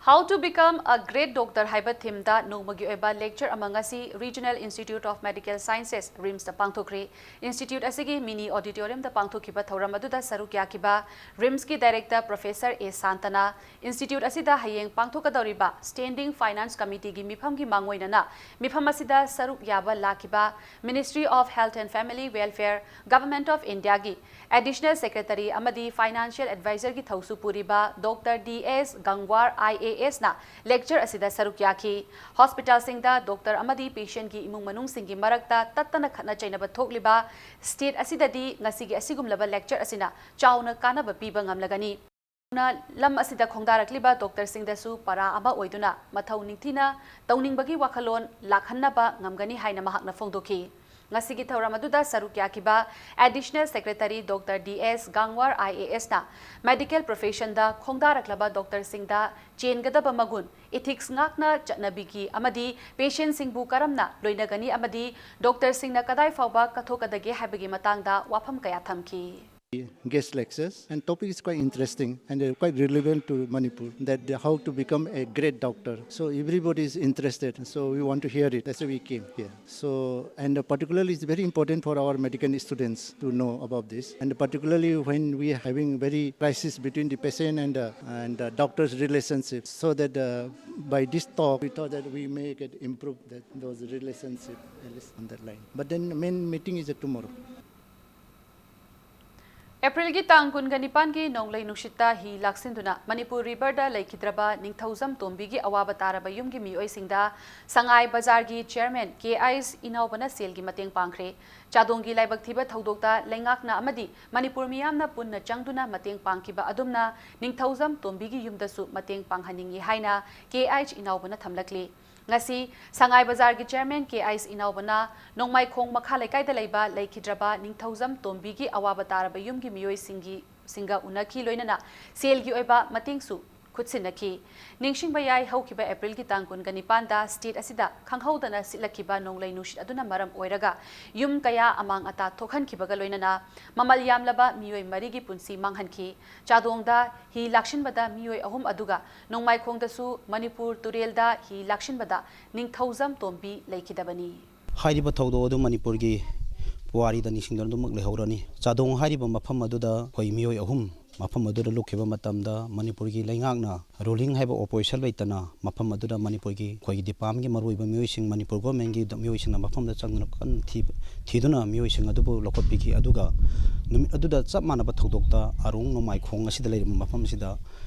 How to Become a Great Doctor ꯍꯥꯏꯕ themeꯗ ꯅꯣꯡꯃꯒꯤ ꯑꯣꯏꯕ lecture ꯑꯃ ꯉꯁꯤ Regional Institute of Medical Sciences, RIMSꯇ ꯄꯥꯡꯊꯣꯛꯈ꯭ꯔꯦ꯫ Institute ꯑꯁꯤꯒꯤ mini auditoriumꯗ ꯄꯥꯡꯊꯣꯛꯈꯤꯕ ꯊꯧꯔꯝ ꯑꯗꯨꯗ ꯁꯔꯨꯛ ꯌꯥꯈꯤꯕ RIMSꯀꯤ director Professor A ꯁꯥꯟꯇꯅ, Institute ꯑꯁꯤꯗ ꯍꯌꯦꯡ ꯄꯥꯡꯊꯣꯛꯀꯗꯧꯔꯤꯕ Standing Finance Committeeꯒꯤ ꯃꯤꯐꯝꯒꯤ ꯃꯥꯡꯑꯣꯏꯅꯅ ꯃꯤꯐꯝ ꯑꯁꯤꯗ ꯁꯔꯨꯛ ꯌꯥꯕ ꯂꯥꯛꯈꯤꯕ Ministry of Health and Family Welfare, Government of Indiaꯒꯤ Additional Secretary ꯑꯃꯗꯤ Financial Advisorꯒꯤ ꯊꯧꯁꯨ ꯄꯨꯔꯤꯕ Doctor D S ꯒꯪꯋꯥꯔ, I A S ꯅ lecture ꯑꯁꯤꯗ ꯁꯔꯨꯛ ꯌꯥꯈꯤ꯫ Hospitalꯁꯤꯡꯗ doctor ꯑꯃꯗꯤ patientꯀꯤ ꯏꯃꯨꯡ ꯃꯅꯨꯡꯁꯤꯡꯒꯤ ꯃꯔꯛꯇ ꯇꯠꯇꯅ ꯈꯠꯅ ꯆꯩꯅꯕ ꯊꯣꯛꯂꯤꯕ state ꯑꯁꯤꯗꯗꯤ ꯉꯁꯤꯒꯤ ꯑꯁꯤꯒꯨꯝꯂꯕ lecture ꯑꯁꯤꯅ ꯆꯥꯎꯅ ꯀꯥꯟꯅꯕ ꯄꯤꯕ ꯉꯝꯂꯒꯅꯤ꯫ ꯂꯝ ꯑꯁꯤꯗ ꯈꯣꯡꯗꯥꯔꯛꯂꯤꯕ doctorꯁꯤꯡꯗꯁꯨ ꯄꯔꯥ ꯑꯃ ꯑꯣꯏꯗꯨꯅ ꯃꯊꯧ ꯅꯤꯡꯊꯤꯅ ꯇꯧꯅꯤꯡꯕꯒꯤ ꯋꯥꯈꯜꯂꯣꯟ ꯂꯥꯛꯍꯟꯅꯕ ꯉꯝꯒꯅꯤ ꯍꯥꯏꯅ ꯃꯍꯥꯛꯅ ꯐꯣꯡꯗꯣꯛꯈꯤ꯫ ꯉꯁꯤꯒꯤ ꯊꯧꯔꯝ ꯑꯗꯨꯗ ꯁꯔꯨꯛ ꯌꯥꯈꯤꯕ Additional Secretary Doctor D S Gangwar I A S ꯅ medical professionꯗ ꯈꯣꯡꯗꯥꯔꯛꯂꯕ doctorꯁꯤꯡꯗ ꯆꯦꯟꯒꯗꯕ ꯃꯒꯨꯟ, ethics ꯉꯥꯛꯅ ꯆꯠꯅꯕꯤꯒꯤ ꯑꯃꯗꯤ patientꯁꯤꯡꯕꯨ ꯀꯔꯝꯅ ꯂꯣꯏꯅꯒꯅꯤ ꯑꯃꯗꯤ doctorꯁꯤꯡꯅ ꯀꯗꯥꯏ ꯐꯥꯎꯕ ꯀꯠꯊꯣꯛꯀꯗꯒꯦ ꯍꯥꯏꯕꯒꯤ ꯃꯇꯥꯡꯗ ꯋꯥꯐꯝ ꯀꯌꯥ ꯊꯝꯈꯤ꯫ Guest lectures and topic is quite interesting and uh, quite relevant to Manipur, that the, how to become a great doctor. So everybody is interested. So we want to hear it. That's why we came here. So, and uh, particularly it's very important for our medical students to know about this. And particularly when we are having very crisis between the patient and uh, and uh, doctor's relationship. So that uh, by this talk, we thought that we may get improve that those relationship at least on that line. But then main meeting is uh, tomorrow. ꯑꯦꯄ꯭ꯔꯤꯜꯒꯤ ꯇꯥꯡ ꯀꯨꯟꯒ ꯅꯤꯄꯥꯟꯒꯤ ꯅꯣꯡꯂꯩ ꯅꯨꯡꯁꯤꯠꯇ ꯍꯤ ꯂꯥꯛꯁꯤꯟꯗꯨꯅ ꯃꯅꯤꯄꯨꯔ ꯔꯤꯚꯔꯗ ꯂꯩꯈꯤꯗ꯭ꯔꯕ ꯅꯤꯡꯊꯧꯖꯝ ꯇꯣꯝꯕꯤꯒꯤ ꯑꯋꯥꯕ ꯇꯥꯔꯕ ꯌꯨꯝꯒꯤ ꯃꯤꯑꯣꯏꯁꯤꯡꯗ ꯁꯉꯥꯏ ꯕꯖꯥꯔꯒꯤ ꯆꯤꯌꯔꯃꯦꯟ ꯀꯦ ꯑꯩꯆ ꯏꯅꯥꯎꯕꯅ ꯁꯦꯜꯒꯤ ꯃꯇꯦꯡ ꯄꯥꯡꯈ꯭ꯔꯦ꯫ ꯆꯥꯗꯣꯡꯒꯤ ꯂꯥꯏꯕꯛ ꯊꯤꯕ ꯊꯧꯗꯣꯛꯇ ꯂꯩꯉꯥꯛꯅ ꯑꯃꯗꯤ ꯃꯅꯤꯄꯨꯔ ꯃꯤꯌꯥꯝꯅ ꯄꯨꯟꯅ ꯆꯪꯗꯨꯅ ꯃꯇꯦꯡ ꯄꯥꯡꯈꯤꯕ ꯑꯗꯨꯝꯅ ꯅꯤꯡꯊꯧꯖꯝ ꯇꯣꯝꯕꯤꯒꯤ ꯌꯨꯝꯗꯁꯨ ꯃꯇꯦꯡ ꯄꯥꯡꯍꯟꯅꯤꯡꯏ ꯍꯥꯏꯅ ꯀꯦ ꯑꯩꯆ ꯏꯅꯥꯎꯕꯅ ꯊꯝꯂꯛꯂꯤ꯫ ꯉꯁꯤ ꯁꯉꯥꯏ ꯕꯖꯥꯔꯒꯤ ꯆꯤꯌꯔꯃꯦꯟ ꯀꯦ ꯑꯩꯆ ꯏꯅꯥꯎꯕꯅ ꯅꯣꯡꯃꯥꯏꯈꯣꯡ ꯃꯈꯥ ꯂꯩꯀꯥꯏꯗ ꯂꯩꯕ ꯂꯩꯈꯤꯗ꯭ꯔꯕ ꯅꯤꯡꯊꯧꯖꯝ ꯇꯣꯝꯕꯤꯒꯤ ꯑꯋꯥꯕ ꯇꯥꯔꯕ ꯌꯨꯝꯒꯤ ꯃꯤꯑꯣꯏꯁꯤꯡꯒꯤ ꯁꯤꯡꯒ ꯎꯅꯈꯤ, ꯂꯣꯏꯅꯅ ꯁꯦꯜꯒꯤ ꯑꯣꯏꯕ ꯃꯇꯦꯡꯁꯨ ꯈꯨꯠꯁꯤꯟꯅꯈꯤ꯫ ꯅꯤꯡꯁꯤꯡꯕ ꯌꯥꯏ, ꯍꯧꯈꯤꯕ ꯑꯦꯄ꯭ꯔꯤꯜꯒꯤ ꯇꯥꯡ ꯀꯨꯟꯒ ꯅꯤꯄꯥꯟꯗ state ꯑꯁꯤꯗ ꯈꯪꯍꯧꯗꯅ ꯁꯤꯠꯂꯛꯈꯤꯕ ꯅꯣꯡꯂꯩ ꯅꯨꯡꯁꯤꯠ ꯑꯗꯨꯅ ꯃꯔꯝ ꯑꯣꯏꯔꯒ ꯌꯨꯝ ꯀꯌꯥ ꯑꯃꯥꯡ ꯑꯇꯥ ꯊꯣꯛꯍꯟꯈꯤꯕꯒ ꯂꯣꯏꯅꯅ ꯃꯃꯜ ꯌꯥꯝꯂꯕ ꯃꯤꯑꯣꯏ ꯃꯔꯤꯒꯤ ꯄꯨꯟꯁꯤ ꯃꯥꯡꯍꯟꯈꯤ꯫ ꯆꯥꯗꯣꯡꯗ ꯍꯤ ꯂꯥꯛꯁꯤꯟꯕꯗ ꯃꯤꯑꯣꯏ ꯑꯍꯨꯝ ꯑꯗꯨꯒ ꯅꯣꯡꯃꯥꯏꯈꯣꯡꯗꯁꯨ ꯃꯅꯤꯄꯨꯔ ꯇꯨꯔꯦꯜꯗ ꯍꯤ ꯂꯥꯛꯁꯤꯟꯕꯗ ꯅꯤꯡꯊꯧꯖꯝ ꯇꯣꯝꯕꯤ ꯂꯩꯈꯤꯗꯕꯅꯤ꯫ ꯍꯥꯏꯔꯤꯕ ꯊꯧꯗꯣꯛ ꯑꯗꯨ ꯃꯅꯤꯄꯨꯔꯒꯤ ꯄꯨꯋꯥꯔꯤꯗ ꯅꯤꯡꯁꯤꯡꯗꯨꯅ ꯑꯗꯨꯃꯛ ꯂꯩꯍꯧꯔꯅꯤ꯫ ꯆꯥꯗꯣꯡ ꯍꯥꯏꯔꯤꯕ ꯃꯐꯝ ꯑꯗꯨꯗ ꯑꯩꯈꯣꯏ ꯃꯤꯑꯣꯏ ꯑꯍꯨꯝ ꯃꯐꯝ ꯑꯗꯨꯗ ꯂꯨꯞꯈꯤꯕ ꯃꯇꯝꯗ ꯃꯅꯤꯄꯨꯔꯒꯤ ꯂꯩꯉꯥꯛꯅ, ruling ꯍꯥꯏꯕ opposition ꯂꯩꯇꯅ, ꯃꯐꯝ ꯑꯗꯨꯗ ꯃꯅꯤꯄꯨꯔꯒꯤ ꯑꯩꯈꯣꯏꯒꯤ departmentꯀꯤ ꯃꯔꯨꯑꯣꯏꯕ ꯃꯤꯑꯣꯏꯁꯤꯡ, ꯃꯅꯤꯄꯨꯔ governmentꯀꯤ ꯃꯤꯑꯣꯏꯁꯤꯡꯅ ꯃꯐꯝꯗ ꯆꯪꯗꯨꯅ ꯀꯟꯅ ꯊꯤ-, ꯊꯤꯗꯨꯅ ꯃꯤꯑꯣꯏꯁꯤꯡ ꯑꯗꯨꯕꯨ ꯂꯧꯈꯠꯄꯤꯈꯤ꯫ ꯑꯗꯨꯒ ꯅꯨꯃꯤꯠ ꯑꯗꯨꯗ ꯆꯞ ꯃꯥꯟꯅꯕ ꯊꯧꯗꯣꯛꯇ ꯑꯔꯣꯡ ꯅꯣꯡꯃꯥꯏꯈꯣꯡ ꯑꯁꯤꯗ ꯂꯩꯔꯤꯕ ꯃꯐꯝ ꯑꯁꯤꯗ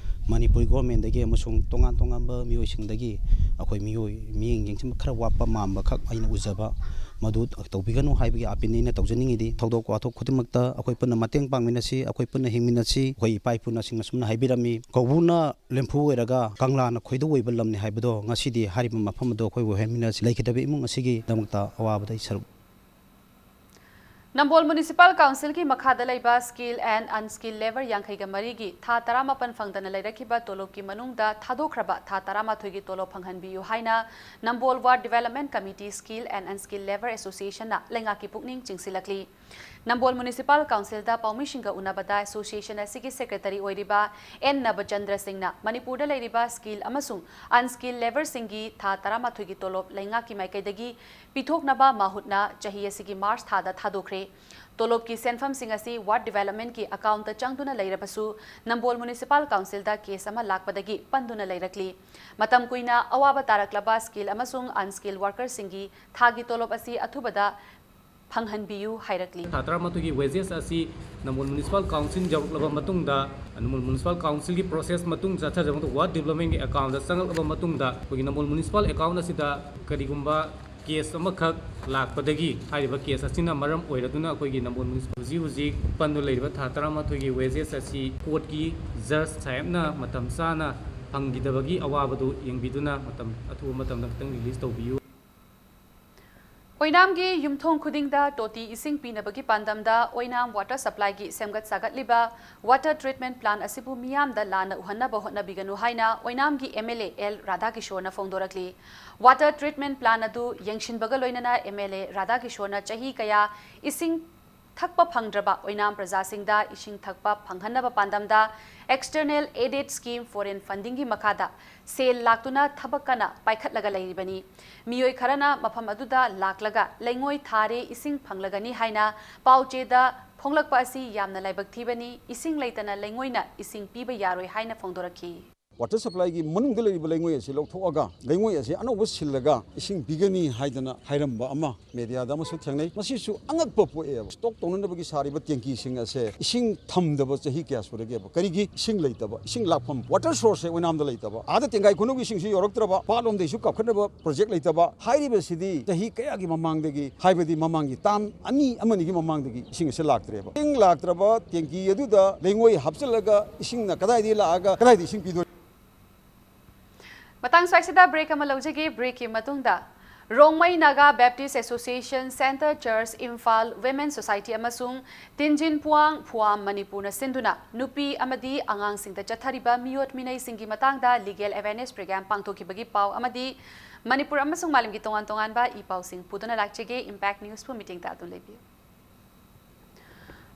ꯃꯅꯤꯄꯨꯔ governmentꯗꯒꯤ ꯑꯃꯁꯨꯡ ꯇꯣꯉꯥꯟ ꯇꯣꯉꯥꯟꯕ ꯃꯤꯑꯣꯏꯁꯤꯡꯗꯒꯤ ꯑꯩꯈꯣꯏ ꯃꯤꯑꯣꯏ, ꯃꯤꯠꯌꯦꯡ ꯌꯦꯡꯁꯤꯟꯕ ꯈꯔ ꯋꯥꯠꯄ ꯃꯥꯟꯕ ꯈꯛ ꯑꯩꯅ ꯎꯖꯕ, ꯃꯗꯨ ꯇꯧꯕꯤꯒꯅꯨ ꯍꯥꯏꯕꯒꯤ appeal ꯑꯩꯅ ꯇꯧꯖꯅꯤꯡꯉꯤꯗꯤ꯫ ꯊꯧꯗꯣꯛ ꯋꯥꯊꯣꯛ ꯈꯨꯗꯤꯡꯃꯛꯇ ꯑꯩꯈꯣꯏ ꯄꯨꯟꯅ ꯃꯇꯦꯡ ꯄꯥꯡꯃꯤꯟꯅꯁꯤ, ꯑꯩꯈꯣꯏ ꯄꯨꯟꯅ ꯍꯤꯡꯃꯤꯟꯅꯁꯤ꯫ ꯑꯩꯈꯣꯏ ꯏꯄꯥ ꯏꯄꯨꯅꯁꯤꯡ ꯑꯁꯨꯝꯅ ꯍꯥꯏꯕꯤꯔꯝꯃꯤ, "ꯀꯧꯕ꯭ꯔꯨꯅ ꯂꯦꯝꯐꯨ ꯑꯣꯏꯔꯒ ꯀꯪꯂꯥꯅ ꯈꯣꯏꯗꯧ ꯑꯣꯏꯕ ꯂꯝꯅꯤ" ꯍꯥꯏꯕꯗꯣ꯫ ꯉꯁꯤꯗꯤ ꯍꯥꯏꯔꯤꯕ ꯃꯐꯝ ꯑꯗꯨ ꯑꯩꯈꯣꯏ ꯑꯣꯏꯍꯟꯃꯤꯟꯅꯁꯤ꯫ ꯂꯩꯈꯤꯗꯕ ꯏꯃꯨꯡ ꯑꯁꯤꯒꯤꯗꯃꯛꯇ ꯑꯋꯥꯕꯗ ꯑꯩ ꯁꯔꯨꯛ ꯅꯝꯕꯣꯜ ꯃ꯭ꯌꯨꯅꯤꯁꯤꯄꯥꯜ ꯀꯥꯎꯟꯁꯤꯜꯒꯤ ꯃꯈꯥꯗ ꯂꯩꯕ skilled and unskilled labour ꯌꯥꯡꯈꯩꯒ ꯃꯔꯤꯒꯤ ꯊꯥ ꯇꯔꯥꯃꯥꯄꯟ ꯐꯪꯗꯅ ꯂꯩꯔꯛꯈꯤꯕ ꯇꯣꯂꯣꯞꯀꯤ ꯃꯅꯨꯡꯗ ꯊꯥꯗꯣꯛꯈ꯭ꯔꯕ ꯊꯥ ꯇꯔꯥꯃꯥꯊꯣꯏꯒꯤ ꯇꯣꯂꯣꯞ ꯐꯪꯍꯟꯕꯤꯌꯨ ꯍꯥꯏꯅ ꯅꯝꯕꯣꯜ Ward Development Committee Skilled and Unskilled Labour Associationꯅ ꯂꯩꯉꯥꯛꯀꯤ ꯄꯨꯛꯅꯤꯡ ꯆꯤꯡꯁꯤꯜꯂꯛꯂꯤ꯫ ꯅꯝꯕꯣꯜ ꯃ꯭ꯌꯨꯅꯤꯁꯤꯄꯥꯜ ꯀꯥꯎꯟꯁꯤꯜꯗ ꯄꯥꯎꯃꯤꯁꯤꯡꯒ ꯎꯅꯕꯗ ꯑꯦꯁꯣꯁꯤꯌꯦꯁꯟ ꯑꯁꯤꯒꯤ ꯁꯦꯀ꯭ꯔꯦꯇꯔꯤ ꯑꯣꯏꯔꯤꯕ ꯑꯦꯟ ꯅꯕꯆꯟꯗ꯭ꯔ ꯁꯤꯡꯅ ꯃꯅꯤꯄꯨꯔꯗ ꯂꯩꯔꯤꯕ skilled ꯑꯃꯁꯨꯡ unskilled labourꯁꯤꯡꯒꯤ ꯊꯥ ꯇꯔꯥꯃꯥꯊꯣꯏꯒꯤ ꯇꯣꯂꯣꯞ ꯂꯩꯉꯥꯛꯀꯤ ꯃꯥꯏꯀꯩꯗꯒꯤ ꯄꯤꯊꯣꯛꯅꯕ ꯃꯥꯍꯨꯠꯅ ꯆꯍꯤ ꯑꯁꯤꯒꯤ ꯃꯥꯔꯆ ꯊꯥꯗ ꯊꯥꯗꯣꯛꯈ꯭ꯔꯦ꯫ ꯇꯣꯂꯣꯞꯀꯤ ꯁꯦꯟꯐꯝꯁꯤꯡ ꯑꯁꯤ Ward Developmentꯀꯤ ꯑꯦꯀꯥꯎꯟꯇ ꯆꯪꯗꯨꯅ ꯂꯩꯔꯕꯁꯨ ꯅꯝꯕꯣꯜ ꯃ꯭ꯌꯨꯅꯤꯁꯤꯄꯥꯜ ꯀꯥꯎꯟꯁꯤꯜꯗ ꯀꯦꯁ ꯑꯃ ꯂꯥꯛꯄꯗꯒꯤ ꯄꯟꯗꯨꯅ ꯂꯩꯔꯛꯂꯤ꯫ ꯃꯇꯝ ꯀꯨꯏꯅ ꯑꯋꯥꯕ ꯇꯥꯔꯛꯂꯕ skilled ꯑꯃꯁꯨꯡ unskilled workerꯁꯤꯡꯒꯤ ꯊꯥꯒꯤ ꯇꯣꯂꯣꯞ ꯑꯁꯤ ꯑꯊꯨꯕꯗ ꯐꯪꯍꯟꯕꯤꯌꯨ ꯍꯥꯏꯔꯛꯂꯤ꯫ ꯊꯥ ꯇꯔꯥꯃꯥꯊꯣꯏꯒꯤ wages ꯑꯁꯤ ꯅꯝꯕꯣꯜ ꯃ꯭ꯌꯨꯅꯤꯁꯤꯄꯥꯜ ꯀꯥꯎꯟꯁꯤꯜ ꯌꯧꯔꯛꯂꯕ ꯃꯇꯨꯡꯗ, ꯅꯝꯕꯣꯜ ꯃ꯭ꯌꯨꯅꯤꯁꯤꯄꯥꯜ ꯀꯥꯎꯟꯁꯤꯜꯒꯤ ꯄ꯭ꯔꯣꯁꯦꯁ ꯃꯇꯨꯡ ꯆꯠꯊꯖꯕ ꯃꯇꯨꯡ Ward Developmentꯀꯤ ꯑꯦꯀꯥꯎꯟꯗ ꯆꯪꯂꯛꯂꯕ ꯃꯇꯨꯡꯗ, ꯑꯩꯈꯣꯏꯒꯤ ꯅꯝꯕꯣꯜ ꯃ꯭ꯌꯨꯅꯤꯁꯤꯄꯥꯜ ꯑꯦꯀꯥꯎꯟ ꯑꯁꯤꯗ ꯀꯔꯤꯒꯨꯝꯕ ꯀꯦꯁ ꯑꯃꯈꯛ ꯂꯥꯛꯄꯗꯒꯤ, ꯍꯥꯏꯔꯤꯕ ꯀꯦꯁ ꯑꯁꯤꯅ ꯃꯔꯝ ꯑꯣꯏꯔꯗꯨꯅ ꯑꯩꯈꯣꯏꯒꯤ ꯅꯝꯕꯣꯜ ꯃ꯭ꯌꯨꯅꯤꯁꯤꯄꯥꯜ ꯍꯧꯖꯤꯛ ꯍꯧꯖꯤꯛ ꯄꯟꯗꯨꯅ ꯂꯩꯔꯤꯕ ꯊꯥ ꯇꯔꯥꯃꯥꯊꯣꯏꯒꯤ wages ꯑꯁꯤ ꯀꯣꯔꯠꯀꯤ ꯖꯖ ꯁꯥꯍꯦꯕꯅ ꯃꯇꯝ ꯆꯥꯅ ꯐꯪꯈꯤꯗꯕꯒꯤ ꯑꯋꯥꯕꯗꯨ ꯌꯦꯡꯕꯤꯗꯨꯅ ꯃꯇꯝ, ꯑꯊꯨꯕ ꯃꯇꯝꯗ ꯈꯤꯇꯪ ꯔꯤꯂꯤꯖ ꯇꯧꯕꯤꯌꯨ꯫ ꯑꯣꯏꯅꯥꯝꯒꯤ ꯌꯨꯝꯊꯣꯡ ꯈꯨꯗꯤꯡꯗ ꯇꯣꯇꯤ ꯏꯁꯤꯡ ꯄꯤꯅꯕꯒꯤ ꯄꯥꯟꯗꯝꯗ ꯑꯣꯏꯅꯥꯝ ꯋꯥꯇꯔ ꯁꯄ꯭ꯂꯥꯏꯒꯤ ꯁꯦꯝꯒꯠ ꯁꯥꯒꯠꯂꯤꯕ ꯋꯥꯇꯔ ꯇ꯭ꯔꯤꯠꯃꯦꯟꯠ ꯄ꯭ꯂꯥꯟꯠ ꯑꯁꯤꯕꯨ ꯃꯤꯌꯥꯝꯗ ꯂꯥꯟꯅ ꯎꯍꯟꯅꯕ ꯍꯣꯠꯅꯕꯤꯒꯅꯨ ꯍꯥꯏꯅ ꯑꯣꯏꯅꯥꯝꯒꯤ ꯑꯦꯝ ꯑꯦꯜ ꯑꯦ ꯑꯦꯜ ꯔꯥꯙꯥꯀꯤꯁꯣꯔꯅ ꯐꯣꯡꯗꯣꯔꯛꯂꯤ꯫ ꯋꯥꯇꯔ ꯇ꯭ꯔꯤꯠꯃꯦꯟꯠ ꯄ꯭ꯂꯥꯟꯠ ꯑꯗꯨ ꯌꯦꯡꯁꯤꯟꯕꯒ ꯂꯣꯏꯅꯅ ꯑꯦꯝ ꯑꯦꯜ ꯑꯦ ꯔꯥꯙꯥꯀꯤꯁꯣꯔꯅ ꯆꯍꯤ ꯀꯌꯥ ꯏꯁꯤꯡ ꯊꯛꯄ ꯐꯪꯗ꯭ꯔꯕ ꯑꯣꯏꯅꯥꯝ ꯄ꯭ꯔꯖꯥꯁꯤꯡꯗ ꯏꯁꯤꯡ ꯊꯛꯄ ꯐꯪꯍꯟꯅꯕ ꯄꯥꯟꯗꯝꯗ External Aided Scheme Foreign Fundingꯒꯤ ꯃꯈꯥꯗ ꯁꯦꯜ ꯂꯥꯛꯇꯨꯅ ꯊꯕꯛ ꯀꯟꯅ ꯄꯥꯏꯈꯠꯂꯒ ꯂꯩꯔꯤꯕꯅꯤ꯫ ꯃꯤꯑꯣꯏ ꯈꯔꯅ ꯃꯐꯝ ꯑꯗꯨꯗ ꯂꯥꯛꯂꯒ ꯂꯩꯉꯣꯏ ꯊꯥꯔꯦ, ꯏꯁꯤꯡ ꯐꯪꯂꯒꯅꯤ ꯍꯥꯏꯅ ꯄꯥꯎꯆꯦꯗ ꯐꯣꯡꯂꯛꯄ ꯑꯁꯤ ꯌꯥꯝꯅ ꯂꯥꯏꯕꯛ ꯊꯤꯕꯅꯤ꯫ ꯏꯁꯤꯡ ꯂꯩꯇꯅ ꯂꯩꯉꯣꯏꯅ ꯏꯁꯤꯡ ꯄꯤꯕ ꯌꯥꯔꯣꯏ ꯍꯥꯏꯅ ꯐꯣꯡꯗꯣꯔꯛꯈꯤ꯫ ꯋꯥꯇꯔ ꯁꯄ꯭ꯂꯥꯏꯒꯤ ꯃꯅꯨꯡꯗ ꯂꯩꯔꯤꯕ ꯂꯩꯉꯣꯏ ꯑꯁꯤ ꯂꯧꯊꯣꯛꯑꯒ ꯂꯩꯉꯣꯏ ꯑꯁꯤ ꯑꯅꯧꯕ ꯁꯤꯜꯂꯒ ꯏꯁꯤꯡ ꯄꯤꯒꯅꯤ ꯍꯥꯏꯗꯅ ꯍꯥꯏꯔꯝꯕ ꯑꯃ ꯃꯦꯗꯤꯌꯥꯗ ꯑꯃꯁꯨ ꯊꯦꯡꯅꯩ꯫ ꯃꯁꯤꯁꯨ ꯑꯉꯛꯄ ꯄꯣꯛꯑꯦꯕ꯫ ꯁ꯭ꯇꯣꯛ ꯇꯧꯅꯅꯕꯒꯤ ꯁꯥꯔꯤꯕ ꯇꯦꯡꯀꯤꯁꯤꯡ ꯑꯁꯦ ꯏꯁꯤꯡ ꯊꯝꯗꯕ ꯆꯍꯤ ꯀꯌꯥ ꯁꯨꯔꯒꯦꯕ? ꯀꯔꯤꯒꯤ? ꯏꯁꯤꯡ ꯂꯩꯇꯕ, ꯏꯁꯤꯡ ꯂꯥꯛꯐꯝ, ꯋꯥꯇꯔ ꯁꯣꯔꯁꯁꯦ ꯑꯣꯏꯅꯥꯝꯗ ꯂꯩꯇꯕ꯫ ꯑꯥꯗ ꯇꯦꯡꯒꯥꯏ ꯈꯨꯅꯧꯒꯤ ꯏꯁꯤꯡꯁꯤ ꯌꯧꯔꯛꯇ꯭ꯔꯕ, ꯄꯥꯠꯂꯣꯝꯗꯩꯁꯨ ꯀꯥꯞꯈꯠꯅꯕ ꯄ꯭ꯔꯣꯖꯦꯛ ꯂꯩꯇꯕ꯫ ꯍꯥꯏꯔꯤꯕꯁꯤꯗꯤ ꯆꯍꯤ ꯀꯌꯥꯒꯤ ꯃꯃꯥꯡꯗꯒꯤ, ꯍꯥꯏꯕꯗꯤ ꯃꯃꯥꯡꯒꯤ ꯇꯥꯝ ꯑꯅꯤ ꯑꯃꯅꯤꯒꯤ ꯃꯃꯥꯡꯗꯒꯤ ꯏꯁꯤꯡ ꯑꯁꯤ ꯂꯥꯛꯇ꯭ꯔꯦꯕ꯫ ꯏꯁꯤꯡ ꯂꯥꯛꯇ꯭ꯔꯕ ꯇꯦꯡꯀꯤ ꯑꯗꯨꯗ ꯂꯩꯉꯣꯏ ꯍꯥꯞꯆꯤꯜꯂꯒ ꯏꯁꯤꯡꯅ ꯀꯗꯥꯏꯗꯒꯤ ꯂꯥꯛꯑꯒ ꯀꯗꯥꯏꯗ ꯏꯁꯤꯡ ꯄꯤꯗꯣꯏ? ꯃꯇꯥꯡ ꯁ꯭ꯋꯥꯏꯁꯤꯗ ꯕ꯭ꯔꯦꯛ ꯑꯃ ꯂꯧꯖꯒꯦ꯫ ꯕ꯭ꯔꯦꯛꯀꯤ ꯃꯇꯨꯡꯗ Rongmei Naga Baptist association, centre church Imphal, women society ꯑꯃꯁꯨꯡ ꯇꯤꯟꯖꯤꯟ ꯄꯨꯋꯥꯡ ꯐꯨꯋꯥꯝ ꯃꯅꯤꯄꯨꯔꯅ ꯁꯤꯟꯗꯨꯅ ꯅꯨꯄꯤ ꯑꯃꯗꯤ ꯑꯉꯥꯡꯁꯤꯡꯗ ꯆꯠꯊꯔꯤꯕ ꯃꯤꯑꯣꯠ ꯃꯤꯅꯩꯁꯤꯡꯒꯤ ꯃꯇꯥꯡꯗ ꯂꯤꯒꯦꯜ ꯑꯦꯋꯦꯔꯅꯦꯁ ꯄ꯭ꯔꯣꯒ꯭ꯔꯥꯝ ꯄꯥꯡꯊꯣꯛꯈꯤꯕꯒꯤ ꯄꯥꯎ ꯑꯃꯗꯤ ꯃꯅꯤꯄꯨꯔ ꯑꯃꯁꯨꯡ ꯃꯥꯂꯦꯝꯒꯤ ꯇꯣꯉꯥꯟ ꯇꯣꯉꯥꯟꯕ ꯏ ꯄꯥꯎꯁꯤꯡ ꯄꯨꯗꯨꯅ ꯂꯥꯛꯆꯒꯦ꯫ ꯏꯝꯄꯦꯛ ꯅ꯭ꯌꯨꯁꯄꯨ ꯃꯤꯠꯌꯦꯡꯗ ꯑꯗꯨꯝ ꯂꯩꯕꯤꯌꯨ꯫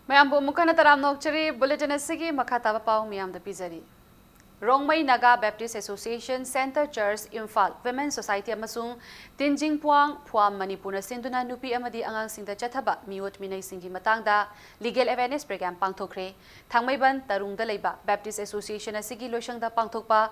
ꯃꯌꯥꯝꯕꯨ ꯑꯃꯨꯛ ꯍꯟꯅ ꯇꯔꯥꯝꯅ ꯑꯣꯛꯆꯔꯤ꯫ ꯕꯨꯂꯦꯇꯤꯟ ꯑꯁꯤꯒꯤ ꯃꯈꯥ ꯇꯥꯕ ꯄꯥꯎ ꯃꯤꯌꯥꯝꯗ ꯄꯤꯖꯔꯤ꯫ Rongmei Naga Baptist association, centre church Imphal, women society ꯑꯃꯁꯨꯡ ꯇꯤꯟꯖꯤꯡ ꯄꯨꯋꯥꯡ ꯐꯨꯋꯥꯝ ꯃꯅꯤꯄꯨꯔꯅ ꯁꯤꯟꯗꯨꯅ ꯅꯨꯄꯤ ꯑꯃꯗꯤ ꯑꯉꯥꯡꯁꯤꯡꯗ ꯆꯠꯊꯕ ꯃꯤꯑꯣꯠ ꯃꯤꯅꯩꯁꯤꯡꯒꯤ ꯃꯇꯥꯡꯗ ꯂꯤꯒꯦꯜ ꯑꯦꯋꯦꯔꯅꯦꯁ ꯄ꯭ꯔꯣꯒ꯭ꯔꯥꯝ ꯄꯥꯡꯊꯣꯛꯈ꯭ꯔꯦ꯫ ꯊꯥꯡꯃꯩꯕꯟ ꯇꯔꯨꯡꯗ ꯂꯩꯕ ꯕꯦꯞꯇꯤꯁ ꯑꯦꯁꯣꯁꯤꯌꯦꯁꯟ ꯑꯁꯤꯒꯤ ꯂꯣꯏꯁꯪꯗ ꯄꯥꯡꯊꯣꯛꯄ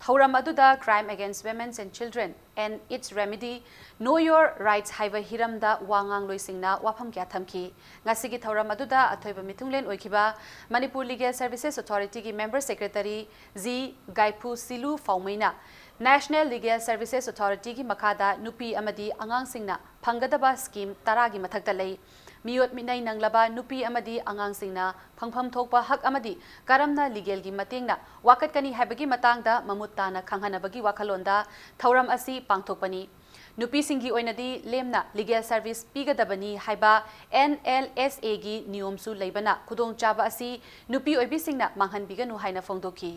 ꯊꯧꯔꯝ ꯑꯗꯨꯗ Crime Against Women and Children and Its Remedy, Know Your Rights ꯍꯥꯏꯕ ꯍꯤꯔꯝꯗ ꯋꯥ ꯉꯥꯡꯂꯣꯏꯁꯤꯡꯅ ꯋꯥꯐꯝ ꯀꯌꯥ ꯊꯝꯈꯤ꯫ ꯉꯁꯤꯒꯤ ꯊꯧꯔꯝ ꯑꯗꯨꯗ ꯑꯊꯣꯏꯕ ꯃꯤꯊꯨꯡꯂꯦꯟ ꯑꯣꯏꯈꯤꯕ ꯃꯅꯤꯄꯨꯔ ꯂꯤꯒꯦꯜ ꯁꯔꯚꯤꯁꯦꯁ ꯑꯣꯊꯣꯔꯤꯇꯤꯒꯤ member secretary G Gaiphu Shilu ꯐꯥꯎꯃꯩꯅ ꯅꯦꯁꯅꯦꯜ ꯂꯤꯒꯦꯜ ꯁꯔꯚꯤꯁꯦꯁ ꯑꯣꯊꯣꯔꯤꯇꯤꯒꯤ ꯃꯈꯥꯗ ꯅꯨꯄꯤ ꯑꯃꯗꯤ ꯑꯉꯥꯡꯁꯤꯡꯅ ꯐꯪꯒꯗꯕ ꯁ꯭ꯀꯤꯝ ꯇꯔꯥꯒꯤ ꯃꯊꯛꯇ ꯂꯩ꯫ ꯃꯤꯑꯣꯠ ꯃꯤꯅꯩ ꯅꯪꯂꯕ ꯅꯨꯄꯤ ꯑꯃꯗꯤ ꯑꯉꯥꯡꯁꯤꯡꯅ ꯐꯪꯐꯝ ꯊꯣꯛꯄ ꯍꯛ ꯑꯃꯗꯤ ꯀꯔꯝꯅ ꯂꯤꯒꯦꯜꯒꯤ ꯃꯇꯦꯡꯅ ꯋꯥꯀꯠꯀꯅꯤ ꯍꯥꯏꯕꯒꯤ ꯃꯇꯥꯡꯗ ꯃꯃꯨꯠ ꯇꯥꯅ ꯈꯪꯍꯟꯅꯕꯒꯤ ꯋꯥꯈꯜꯂꯣꯟꯗ ꯊꯧꯔꯝ ꯑꯁꯤ ꯄꯥꯡꯊꯣꯛꯄꯅꯤ꯫ ꯅꯨꯄꯤꯁꯤꯡꯒꯤ ꯑꯣꯏꯅꯗꯤ ꯂꯦꯝꯅ ꯂꯤꯒꯦꯜ ꯁꯔꯚꯤꯁ ꯄꯤꯒꯗꯕꯅꯤ ꯍꯥꯏꯕ ꯑꯦꯟ ꯑꯦꯜ ꯑꯦꯁ ꯑꯦꯒꯤ ꯅꯤꯌꯣꯝꯁꯨ ꯂꯩꯕꯅ ꯈꯨꯗꯣꯡꯆꯥꯕ ꯑꯁꯤ ꯅꯨꯄꯤ ꯑꯣꯏꯕꯤꯁꯤꯡꯅ ꯃꯥꯡꯍꯟꯕꯤꯒꯅꯨ ꯍꯥꯏꯅ ꯐꯣꯡꯗꯣꯛꯈꯤ꯫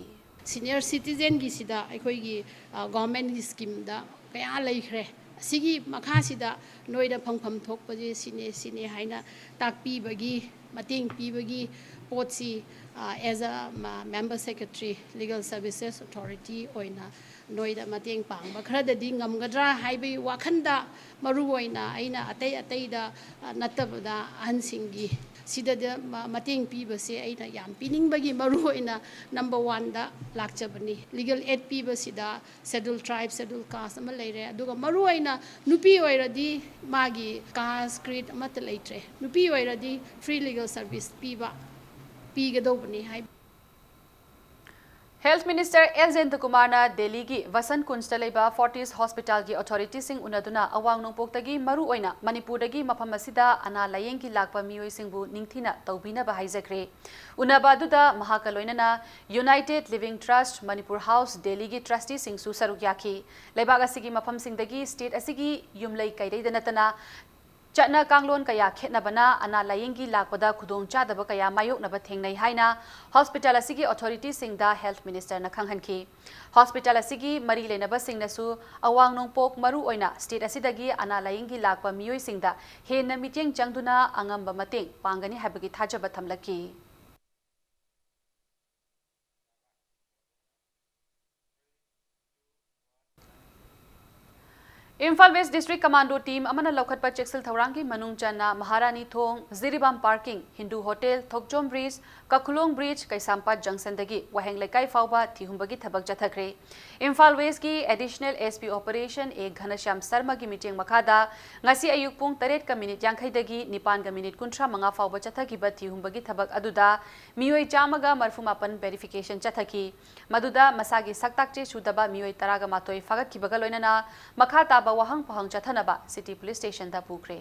ꯁꯤꯅꯤꯌꯔ ꯁꯤꯇꯤꯖꯦꯟꯒꯤꯁꯤꯗ ꯑꯩꯈꯣꯏꯒꯤ, ꯑ, ꯒꯣꯔꯃꯦꯟꯒꯤ ꯁ꯭ꯀꯤꯝꯗ ꯀꯌꯥ ꯂꯩꯈ꯭ꯔꯦ꯫ ꯑꯁꯤꯒꯤ ꯃꯈꯥꯁꯤꯗ ꯅꯣꯏꯗ ꯐꯪꯐꯝ ꯊꯣꯛꯄꯁꯦ ꯁꯤꯅꯦ, ꯁꯤꯅꯦ ꯍꯥꯏꯅ ꯇꯥꯛꯄꯤꯕꯒꯤ, ꯃꯇꯦꯡ ꯄꯤꯕꯒꯤ ꯄꯣꯠꯁꯤ, ꯑ, as a ꯃ-, member secretary, legal services authority ꯑꯣꯏꯅ ꯅꯣꯏꯗ ꯃꯇꯦꯡ ꯄꯥꯡꯕ ꯈꯔꯗꯗꯤ ꯉꯝꯒꯗ꯭ꯔꯥ ꯍꯥꯏꯕꯒꯤ ꯋꯥꯈꯜꯗ, ꯃꯔꯨꯑꯣꯏꯅ ꯑꯩꯅ ꯑꯇꯩ ꯑꯇꯩꯗ, ꯑ, ꯅꯠꯇꯕꯗ ꯑꯍꯟꯁꯤꯡꯒꯤ ꯁꯤꯗꯗ ꯃ-, ꯃꯇꯦꯡ ꯄꯤꯕꯁꯦ ꯑꯩꯅ ꯌꯥꯝ ꯄꯤꯅꯤꯡꯕꯒꯤ ꯃꯔꯨꯑꯣꯏꯅ ꯅꯝꯕꯔ ꯋꯥꯟꯗ ꯂꯥꯛꯆꯕꯅꯤ꯫ ꯂꯤꯒꯦꯜ ꯑꯦꯗ ꯄꯤꯕꯁꯤꯗ ꯁꯦꯗꯨꯜ ꯇ꯭ꯔꯥꯏꯕ, ꯁꯦꯗꯨꯜ ꯀꯥꯁ ꯑꯃ ꯂꯩꯔꯦ, ꯑꯗꯨꯒ ꯃꯔꯨꯑꯣꯏꯅ ꯅꯨꯄꯤ ꯑꯣꯏꯔꯗꯤ ꯃꯥꯒꯤ ꯀꯥꯁ, ꯀ꯭ꯔꯤꯗ ꯑꯃꯠꯇ ꯂꯩꯇ꯭ꯔꯦ꯫ ꯅꯨꯄꯤ ꯑꯣꯏꯔꯗꯤ ꯐ꯭ꯔꯤ ꯂꯤꯒꯦꯜ ꯁꯔꯚꯤꯁ ꯄꯤꯕ, ꯄꯤꯒꯗꯧꯕꯅꯤ ꯍꯥꯏ꯫ Health Minister ꯑꯦꯜ ꯖꯌꯟꯇꯀꯨꯃꯥꯔꯅ ꯗꯦꯜꯂꯤꯒꯤ ꯚꯁꯟ ꯀꯨꯟꯖꯇ ꯂꯩꯕ Fortis Hospitalꯒꯤ authorityꯁꯤꯡ ꯎꯅꯗꯨꯅ ꯑꯋꯥꯡ ꯅꯣꯡꯄꯣꯛꯇꯒꯤ ꯃꯔꯨꯑꯣꯏꯅ ꯃꯅꯤꯄꯨꯔꯗꯒꯤ ꯃꯐꯝ ꯑꯁꯤꯗ ꯑꯅꯥ ꯂꯥꯌꯦꯡꯒꯤ ꯂꯥꯛꯄ ꯃꯤꯑꯣꯏꯁꯤꯡꯕꯨ ꯅꯤꯡꯊꯤꯅ ꯇꯧꯕꯤꯅꯕ ꯍꯥꯏꯖꯈ꯭ꯔꯦ꯫ ꯎꯅꯕ ꯑꯗꯨꯗ ꯃꯍꯥꯛꯀ ꯂꯣꯏꯅꯅ United Living Trust Manipur House ꯗꯦꯜꯂꯤꯒꯤ trusteeꯁꯤꯡꯁꯨ ꯁꯔꯨꯛ ꯌꯥꯈꯤ꯫ ꯂꯩꯕꯥꯛ ꯑꯁꯤꯒꯤ ꯃꯐꯝꯁꯤꯡꯗꯒꯤ state ꯑꯁꯤꯒꯤ ꯌꯨꯝꯂꯩ ꯀꯩꯔꯩꯗ ꯅꯠꯇꯅ ꯆꯠꯅ ꯀꯥꯡꯂꯣꯟ ꯀꯌꯥ ꯈꯦꯠꯅꯕꯅ ꯑꯅꯥ ꯂꯥꯌꯦꯡꯒꯤ ꯂꯥꯛꯄꯗ ꯈꯨꯗꯣꯡꯆꯥꯗꯕ ꯀꯌꯥ ꯃꯥꯌꯣꯛꯅꯕ ꯊꯦꯡꯅꯩ ꯍꯥꯏꯅ hospital ꯑꯁꯤꯒꯤ authorityꯁꯤꯡꯗ Health Ministerꯅ ꯈꯪꯍꯟꯈꯤ꯫ Hospital ꯑꯁꯤꯒꯤ ꯃꯔꯤ ꯂꯩꯅꯕꯁꯤꯡꯅꯁꯨ ꯑꯋꯥꯡ ꯅꯣꯡꯄꯣꯛ, ꯃꯔꯨ ꯑꯣꯏꯅ state ꯑꯁꯤꯗꯒꯤ ꯑꯅꯥ ꯂꯥꯌꯦꯡꯒꯤ ꯂꯥꯛꯄ ꯃꯤꯑꯣꯏꯁꯤꯡꯗ ꯍꯦꯟꯅ ꯃꯤꯠꯌꯦꯡ ꯆꯪꯗꯨꯅ ꯑꯉꯝꯕ ꯃꯇꯦꯡ ꯄꯥꯡꯒꯅꯤ ꯍꯥꯏꯕꯒꯤ ꯊꯥꯖꯕ ꯊꯝꯂꯛꯈꯤ꯫ Imphal West District Commando team ꯑꯃꯅ ꯂꯧꯈꯠꯄ ꯆꯦꯛꯁꯤꯜ ꯊꯧꯔꯥꯡꯒꯤ ꯃꯅꯨꯡ ꯆꯟꯅ ꯃꯍꯥꯔꯥꯅꯤ ꯊꯣꯡ, ꯖꯤꯔꯤꯕꯥꯝ parking, ꯍꯤꯟꯗꯨ ꯍꯣꯇꯦꯜ, ꯊꯣꯛꯆꯣꯝ bridge, ꯀꯈꯨꯂꯣꯡ bridge, ꯀꯩꯁꯥꯝꯄꯥꯠ junctionꯗꯒꯤ ꯋꯥꯍꯦꯡ ꯂꯩꯀꯥꯏ ꯐꯥꯎꯕ ꯊꯤꯍꯨꯝꯕꯒꯤ ꯊꯕꯛ ꯆꯠꯊꯈ꯭ꯔꯦ꯫ Imphal Westꯀꯤ Additional SP Operation A ꯘꯅꯁ꯭ꯌꯥꯝ ꯁꯔꯃꯒꯤ ꯃꯤꯠꯌꯦꯡ ꯃꯈꯥꯗ ꯉꯁꯤ ꯑꯌꯨꯛ ꯄꯨꯡ ꯇꯔꯦꯠꯀ minute ꯌꯥꯡꯈꯩꯗꯒꯤ ꯅꯤꯄꯥꯟꯒ minute ꯀꯨꯟꯊ꯭ꯔꯥ ꯃꯉꯥ ꯐꯥꯎꯕ ꯆꯠꯊꯈꯤꯕ ꯊꯤꯍꯨꯝꯕꯒꯤ ꯊꯕꯛ ꯑꯗꯨꯗ ꯃꯤꯑꯣꯏ ꯆꯥꯝꯃꯒ ꯃꯔꯤꯐꯨ ꯃꯥꯄꯟ verification ꯆꯠꯊꯈꯤ꯫ ꯃꯗꯨꯗ ꯃꯁꯥꯒꯤ ꯁꯛꯇꯥꯛ ꯆꯦ ꯁꯨꯗꯕ ꯃꯤꯑꯣꯏ ꯇꯔꯥꯒ ꯃꯥꯊꯣꯏ ꯐꯥꯒꯠꯈꯤꯕꯒ ꯂꯣꯏꯅꯅ ꯃꯈꯥ ꯇꯥꯕ ꯋꯥꯍꯪ ꯄꯥꯎꯍꯪ ꯆꯠꯊꯅꯕ City Police Stationꯗ ꯄꯨꯈ꯭ꯔꯦ꯫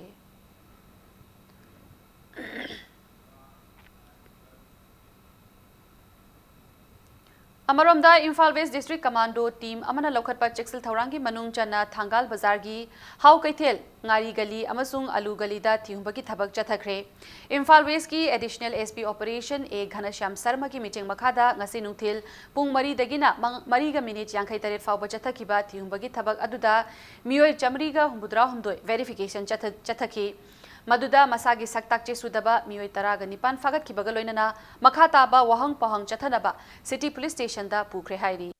ꯑꯃꯔꯣꯝꯗ, Imphal West District Commando team ꯑꯃꯅ ꯂꯧꯈꯠꯄ ꯆꯦꯛꯁꯤꯜ ꯊꯧꯔꯥꯡꯒꯤ ꯃꯅꯨꯡ ꯆꯟꯅ ꯊꯥꯡꯒꯥꯜ ꯕꯖꯥꯔꯒꯤ ꯍꯥꯎ ꯀꯩꯊꯦꯜ, ꯉꯥꯔꯤ ꯒꯂꯤ ꯑꯃꯁꯨꯡ ꯑꯂꯨ ꯒꯂꯤꯗ ꯊꯤꯍꯨꯝꯕꯒꯤ ꯊꯕꯛ ꯆꯠꯊꯈ꯭ꯔꯦ꯫ Imphal Westꯀꯤ Additional SP Operation A ꯘꯅꯁ꯭ꯌꯥꯝ ꯁꯔꯃꯒꯤ ꯃꯤꯠꯌꯦꯡ ꯃꯈꯥꯗ ꯉꯁꯤ ꯅꯨꯡꯊꯤꯜ ꯄꯨꯡ ꯃꯔꯤꯗꯒꯤꯅ ꯃꯪ-, ꯃꯔꯤꯒ minute ꯌꯥꯡꯈꯩ ꯇꯔꯦꯠ ꯐꯥꯎꯕ ꯆꯠꯊꯈꯤꯕ ꯊꯤꯍꯨꯝꯕꯒꯤ ꯊꯕꯛ ꯑꯗꯨꯗ ꯃꯤꯑꯣꯏ ꯆꯥꯃꯔꯤꯒ ꯍꯨꯝꯐꯨꯇꯔꯥꯍꯨꯝꯗꯣꯏ verification ꯆꯠꯊ-, ꯆꯠꯊꯈꯤ꯫ ꯃꯗꯨꯗ ꯃꯁꯥꯒꯤ ꯁꯛꯇꯥꯛ ꯆꯦ ꯁꯨꯗꯕ ꯃꯤꯑꯣꯏ ꯇꯔꯥꯒ ꯅꯤꯄꯥꯟ ꯐꯥꯒꯠꯈꯤꯕꯒ ꯂꯣꯏꯅꯅ ꯃꯈꯥ ꯇꯥꯕ ꯋꯥꯍꯪ ꯄꯥꯎꯍꯪ ꯆꯠꯊꯅꯕ City Police Stationꯗ ꯄꯨꯈ꯭ꯔꯦ ꯍꯥꯏꯔꯤ꯫